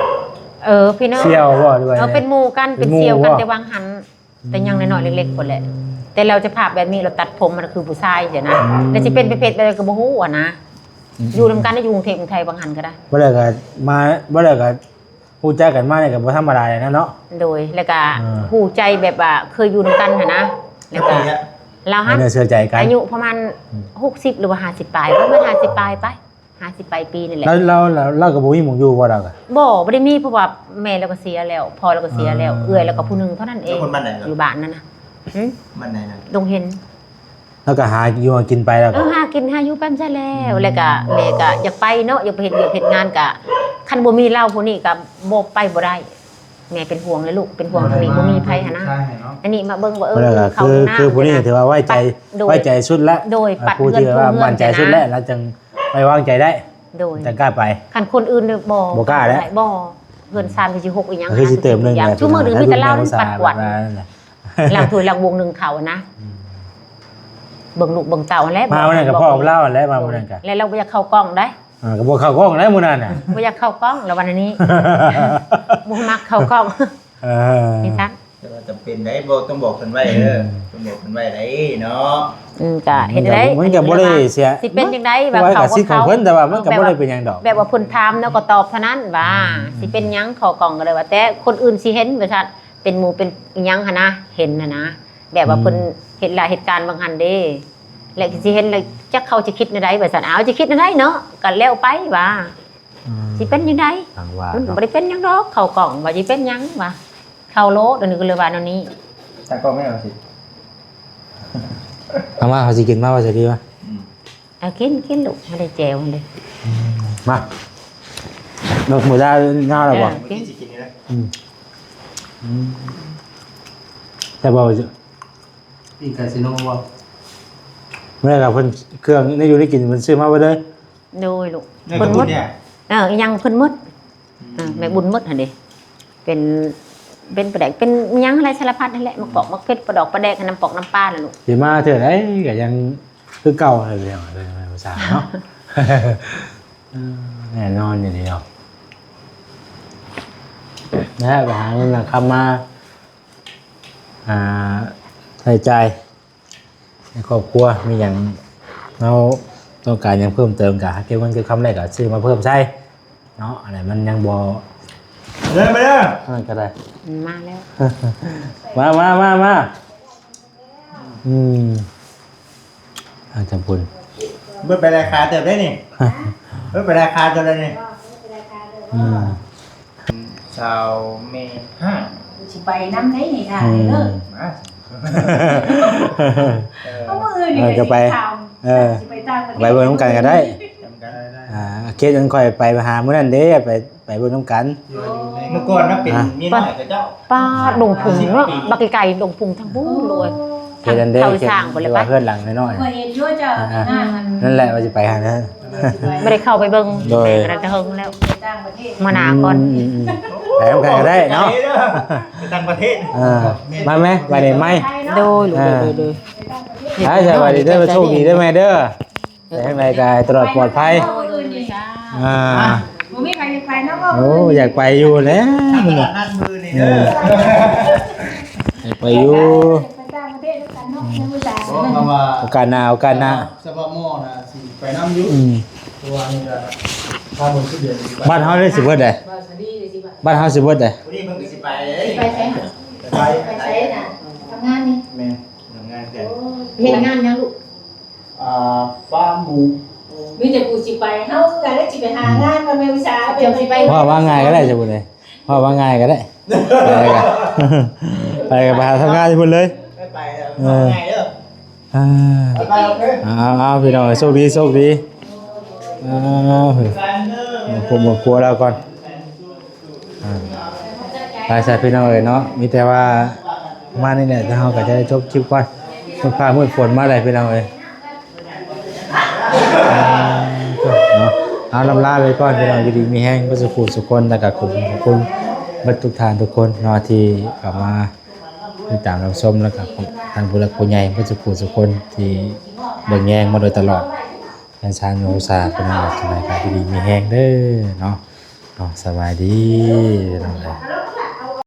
ເອີ ພີ່ນ້ອງ ສ່ຽວບໍ່ ຫຼືວ່າ ເອີ ເປັນໝູ່ກັນ ເປັນໝູ່ ເປັນສ່ຽວກັນ ແຕ່ວ່າງຫັ້ນ ແຕ່ຍັງນ້ອຍໆ ເລັກໆ ພຸ້ນແຫຼະ. ອືມ ແຕ່ລາວສະພາບແບບນີ້ ລາວຕັດຜົມມັນຄືຜູ້ຊາຍຊີ້ນະ. ອືມ ແລ້ວຊິເປັນປະເພດໃດກະບໍ່ຮູ້ຫັ້ນນະ. ອືມ ຢູ່ນຳກັນ ຢູ່ກຸງເທບກຸງໄທ ວ່າງຫັ້ນກະໄດ້. ບໍ່ໄດ້ກະມາ ບໍ່ໄດ້ກະຮູ້ຈັກກັນມານີ້ກະບໍ່ທຳມະດາແລ້ວເນາະ. ໂດຍ ແລ້ວກະ ເອີ ຮູ້ໃຈແບບວ່າເຄີຍຢູ່ນຳກັນຫັ້ນນະ. ແລ້ວກະ ຈັກປີແລ້ວ? ລາວຫັ້ນ ເຊື່ອໃຈກັນ ອາຍຸປະມານ ອືມ ຫົກສິບ ຫຼືວ່າຫ້າສິບປາຍ ປະມານຫ້າສິບປາຍໄປ ຫ້າສິບປາຍປີນີ້ແຫຼະ. ລາວ ລາວ ລາວ ລາວກະບໍ່ມີໝ່ອງຢູ່ບໍ່ລາວກະ? ບໍ່ ບໍ່ໄດ້ມີ ເພາະວ່າແມ່ລາວກະເສຍແລ້ວ ພໍ່ລາວກະເສຍແລ້ວ. ເອີ ເອື້ອຍລາວກະຜູ້ໜຶ່ງເທົ່ານັ້ນເອງ. ຄົນບ້ານໃດລະ? ຢູ່ບ້ານນັ້ນນະ. ຫື? ບ້ານໃດນະ? ດົງເຫັນ. ລາວກະຫາຢູ່ຫາກິນໄປແລ້ວ. ເອີ ຫາກິນຫາຢູ່ໄປຊັ້ນແຫຼະ. ອືມ ແລ້ວກະແມ່ກະຢາກໄປເນາະ ຢາກໄປເຮັດວຽກເຮັດງານ ກະຄັນບໍ່ມີລາວຜູ້ນີ້ກະບໍ່ໄປບໍ່ໄດ້. ແມ່ເປັນຫ່ວງເລີຍລູກ ເປັນຫ່ວງທາງນີ້ ບໍ່ມີໃຜຫັ້ນນະ. ອັນນີ້ມາເບິ່ງວ່າ ເອີ ເພິ່ນກໍຄື ຄືຜູ້ນີ້ຖືວ່າໄວ້ໃຈ ໂດຍ ໄວ້ໃຈສຸດແລ້ວ. ໂດຍ ອ່າ ປັດ ຜູ້ທີ່ວ່າໝັ້ນໃຈສຸດແລ້ວ ແລ້ວຈຶ່ງໄວ້ວາງໃຈໄດ້. ໂດຍ ຈັ່ງກ້າໄປ. ຄັນຄົນອື່ນນີ້ບໍ່ ບໍ່ກ້າແລ້ວ ບໍ່. ເຮືອນຊານທີ່ຊິຫົກອີຫຍັງ ຄືຊິເຕີມໜຶ່ງ ຊຸມື້ນີ້ມີແຕ່ລາວປັດກວາດ ລ້າງຖ້ວຍລ້າງວົງ ໜຶ້ງເຂົ້ານະ. ອືມ ເບິ່ງລູກເບິ່ງເຕົ້າຫັ້ນແຫຼະ. ມາມື້ນັ້ນກໍພໍ້ກັບລາວຫັ້ນແຫຼະ ມາມື້ນັ້ນກໍ ແລ້ວລາວບໍ່ຢາກເຂົ້າກ້ອງໄດ໋. ອ່າ ກໍບໍ່ເຂົ້າກ້ອງໄດ໋ມື້ນັ້ນນະ. ບໍ່ຢາກເຂົ້າກ້ອງ ລາວວ່າແນວນີ້ ບໍ່ມັກເຂົ້າກ້ອງ. ເອີ ນີ້ຊັ້ນ ແຕ່ວ່າຈຳເປັນໄດ໋ ບໍ່ ຕ້ອງບອກເພິ່ນໄວ້ເດີ. ອືມ ຕ້ອງບອກເພິ່ນໄວ້ໄດ໋ເນາະ. ອືມ ກະເຮັດໄດ້ ມັນກໍບໍ່ໄດ້ເສຍ ຊິເປັນຈັ່ງໃດວ່າເຂົາບໍ່ເຂົ້າ ກໍສິດຂອງເພິ່ນ ແຕ່ວ່າມັນກໍບໍ່ໄດ້ເປັນຫຍັງດອກ ແບບວ່າເພິ່ນຖາມເນາະ ກໍຕອບເທົ່ານັ້ນວ່າ ອືມ ຊິເປັນຫຍັງເຂົ້າກ້ອງກໍໄດ້ວ່າ ແຕ່ຄົນອື່ນຊິເຫັນວ່າຊັ້ນ ເປັນໝູ່ເປັນອີຫຍັງຫັ້ນນະ ເຫັນຫັ້ນນະ ແບບວ່າ ອືມ ເພິ່ນເຮັດລາເຮັດການບາງຫັ້ນເດ້ ແລ້ວຊິເຫັນແລ້ວຈັກເຂົາຊິຄິດແນວໃດວ່າຊັ້ນ. ເອົາ ຊິຄິດແນວໃດເນາະ ກໍແລ້ວໄປວ່າ ອືມ ຊິເປັນຈັ່ງໃດ ມັນກໍບໍ່ໄດ້ເປັນຫຍັງດອກ ເຂົ້າກ້ອງວ່າຊິເປັນຫຍັງວ່າ ເຂົ້າໂລດ ອັນນີ້ກໍເລີຍວ່າແນວນີ້. ຕັ້ງກ້ອງແມ່ວ່າຊິ ເອົາມາ ເຮົາຊິກິນມາວ່າຊິດີວ່າ. ອືມ ເອົາ ກິນ ກິນລູກ ບໍ່ໄດ້ແຈ່ວເດ້. ອືມ ມາ ເບິ່ງໝູດາຍາວແລ້ວບໍ່? ເອີ ກິນ ກິນຊິກິນນີ້ແຫຼະ. ອືມ ອືມ ແຊບບໍ່? ປີ້ງໄກ່ຊີໂນບໍ່? ແມ່ນລະ ເພິ່ນເຄື່ອງໃນຢູ່ໃນກິນເພິ່ນຊື້ມາເບິດເລີຍ. ໂດຍລູກ ເພິ່ນໝົດ ເອີ ອີຫຍັງເພິ່ນໝົດ. ອືມ ເອີ ແມ່ບຸນໝົດຫັ້ນເດ້ ເປັນ ເປັນປາແດກ ເປັນອີຫຍັງຫຼາຍສາລະພັດຫັ້ນແຫຼະ ໝາກປອກ ໝາກເຜັດ ປາດອກ ປາແດກ ນ້ຳປອກນ້ຳປາລະລູກ. ຊິມາເທື່ອໃດກໍຍັງຄືເກົ່າຫັ້ນແຫຼະ ພີ່ນ້ອງເອີຍ ເປັນພາສາເນາະ. ເອີ ແນ່ນອນຢູ່ແລ້ວ ແລ້ວໄປຫາເງິນຫາຄຳມາ ອ່າ ໃຊ້ຈ່າຍ ໃນຄອບຄົວມີຫຍັງ ເຮົາຕ້ອງການຫຍັງເພີ່ມເຕີມ ກໍຫາເກັບເງິນເກັບຄຳໄດ້ກໍຊື້ມາເພີ່ມໃສ່ເນາະ. ອັນນັ້ນມັນຍັງບໍ່ ເດີ ມາເດີ ອັນນັ້ນກໍໄດ້ ມາແລ້ວ ມາ ມາ ມາ ມາ. ອືມ ອາຈານບຸນ ເບິດໄປຫຼາຍຂາເຕີບເດ້ນີ້ ເບິດໄປຫຼາຍຂາເຕີບເດ້ນີ້. ອືມ ຊາວແມ່ຫ້າງ ຊິໄປນຳໄດ໋ນີ້ ຖ້າ ອືມ ເດີ ມາ ເອີ ເອົາ ມື້ອື່ນນີ້ ເອີ ກໍໄປ ຊິຖາມ ເອີ ຊິໄປຕ່າງປະເທດ ໄປເບິ່ງນຳກັນກໍໄດ້ ນຳກັນ ອ່າ ເຄສອັນຂ້ອຍໄປຫາມື້ນັ້ນເດ້ ໄປ ໄປເບິ່ງນຳກັນ. ເມື່ອກ່ອນນະເປັນ ອ່າ ເມຍນ້ອຍຂະເຈົ້າ ປາດ ດົງພຸງເນາະ ບັກໄກໆ ດົງພຸງທາງພຸ້ນໂລດ. ເຂດນັ້ນເດ້ ເຂົາສ້າງພຸ້ນແຫຼະ ເຂດທີ່ວ່າເຮືອນຫຼັງນ້ອຍໆ ຂ້ອຍເຫັນຢູ່ເຈົ້າ ອ່າ ນະ ນັ້ນແຫຼະວ່າຊິໄປຫານະ ບໍ່ໄດ້ເຂົ້າໄປເບິ່ງ ໂດຍ ແຕ່ກະເຖິງແລ້ວ ມື້ໜ້າກ່ອນ ອືມໆໆ ໄປນຳກັນກໍໄດ້ເນາະ ໄປຕ່າງປະເທດ ອ່າ ມາແມ ໄປໄດ້ໄໝ ໂດຍ ອ່າ ໂດຍ ໂດຍ ໂດຍ ໄປ ສະບາຍດີເດີ ໂຊກດີເດີແມ່ເດີ. ໄປທາງໃດກໍໃຫ້ຕະຫຼອດປອດໄພ ອ່າ ບໍ່ມີໃຜຢາກໄປນຳບໍ່? ໂອ້ ຢາກໄປຢູ່ແຫຼະ ມື້ນີ້ ເອີ ຢາກໄປຢູ່ ໄປຕ່າງປະເທດນຳກັນເນາະ ອືມ ໂອກາດໜ້າ ໂອກາດໜ້າ ສະເພາະໝໍນະຊິໄປນຳຢູ່ ອືມ ເພາະວ່ານີ້ກໍຖ້າໝົດສິບເດືອນ ບ້ານເຮົາໄດ້ຊິເບິດໃດ ບ້ານເຮົາຊິເບິດໃດ ຜູ້ນີ້ເພິ່ນກໍຊິໄປເດ້ ໄປໃສ? ໄປ ໄປໃສນະ? ທຳງານນີ້ ແມ່ນ ທຳງານແຕ່ ໂອ້ ເຮັດງານຫຍັງລູກ? ອ່າ ຟາມໝູ ມີແຕ່ຜູ້ຊິໄປ ເຮົາຄືກັນແຫຼະ ຊິໄປຫາງານມາແມ່ນວິຊາ ເຈົ້າຊິໄປ ເວົ້າວ່າງ່າຍກໍໄດ້ ສະບຸດເລີຍ ເວົ້າວ່າງ່າຍກໍໄດ້ ໄປກໍ ໄປກໍໄປຫາທຳງານຢູ່ພຸ້ນເລີຍ ໄປແລ້ວ ເອີ ເວົ້າງ່າຍເດີ ອ່າ ໄປ ເອົາ ເອົາ ເອົາ ພີ່ນ້ອງ ໂຊກດີ ໂຊກດີ ເອົາ ໝົດຄົວ ໝົດຄົວແລ້ວກ່ອນ. ອ່າ ໄປຊະພີ່ນ້ອງເອີຍເນາະ ມີແຕ່ວ່າປະມານນີ້ແຫຼະ ທາງເຮົາກໍຈະໄດ້ຈົບຄລິບກ່ອນ ມືດຟ້າມືດຝົນມາແລ້ວພີ່ນ້ອງເອີຍ ເນາະ ເອົາ ລ່ຳລາໄປກ່ອນພີ່ນ້ອງ ຢູ່ດີມີແຮງເບິດສູ່ຜູ້ສູ່ຄົນ ແລ້ວກໍຂອບຄຸນ ຂອບຄຸນເບິດທຸກທ່ານທຸກຄົນເນາະ ທີ່ເຂົ້າມາຕິດຕາມຮັບຊົມ ແລ້ວກໍທ່ານຜູ້ຫຼັກຜູ້ໃຫຍ່ເບິດສູ່ຜູ້ສູ່ຄົນ ທີ່ເບິ່ງແຍງມາໂດຍຕະຫຼອດ ແຟນຊາວໂຍສາ ພີ່ນ້ອງ ຈັ່ງໃດກໍຢູ່ດີມີແຮງເດີເນາະ ເນາະ ສະບາຍດີພີ່ນ້ອງເອີຍ.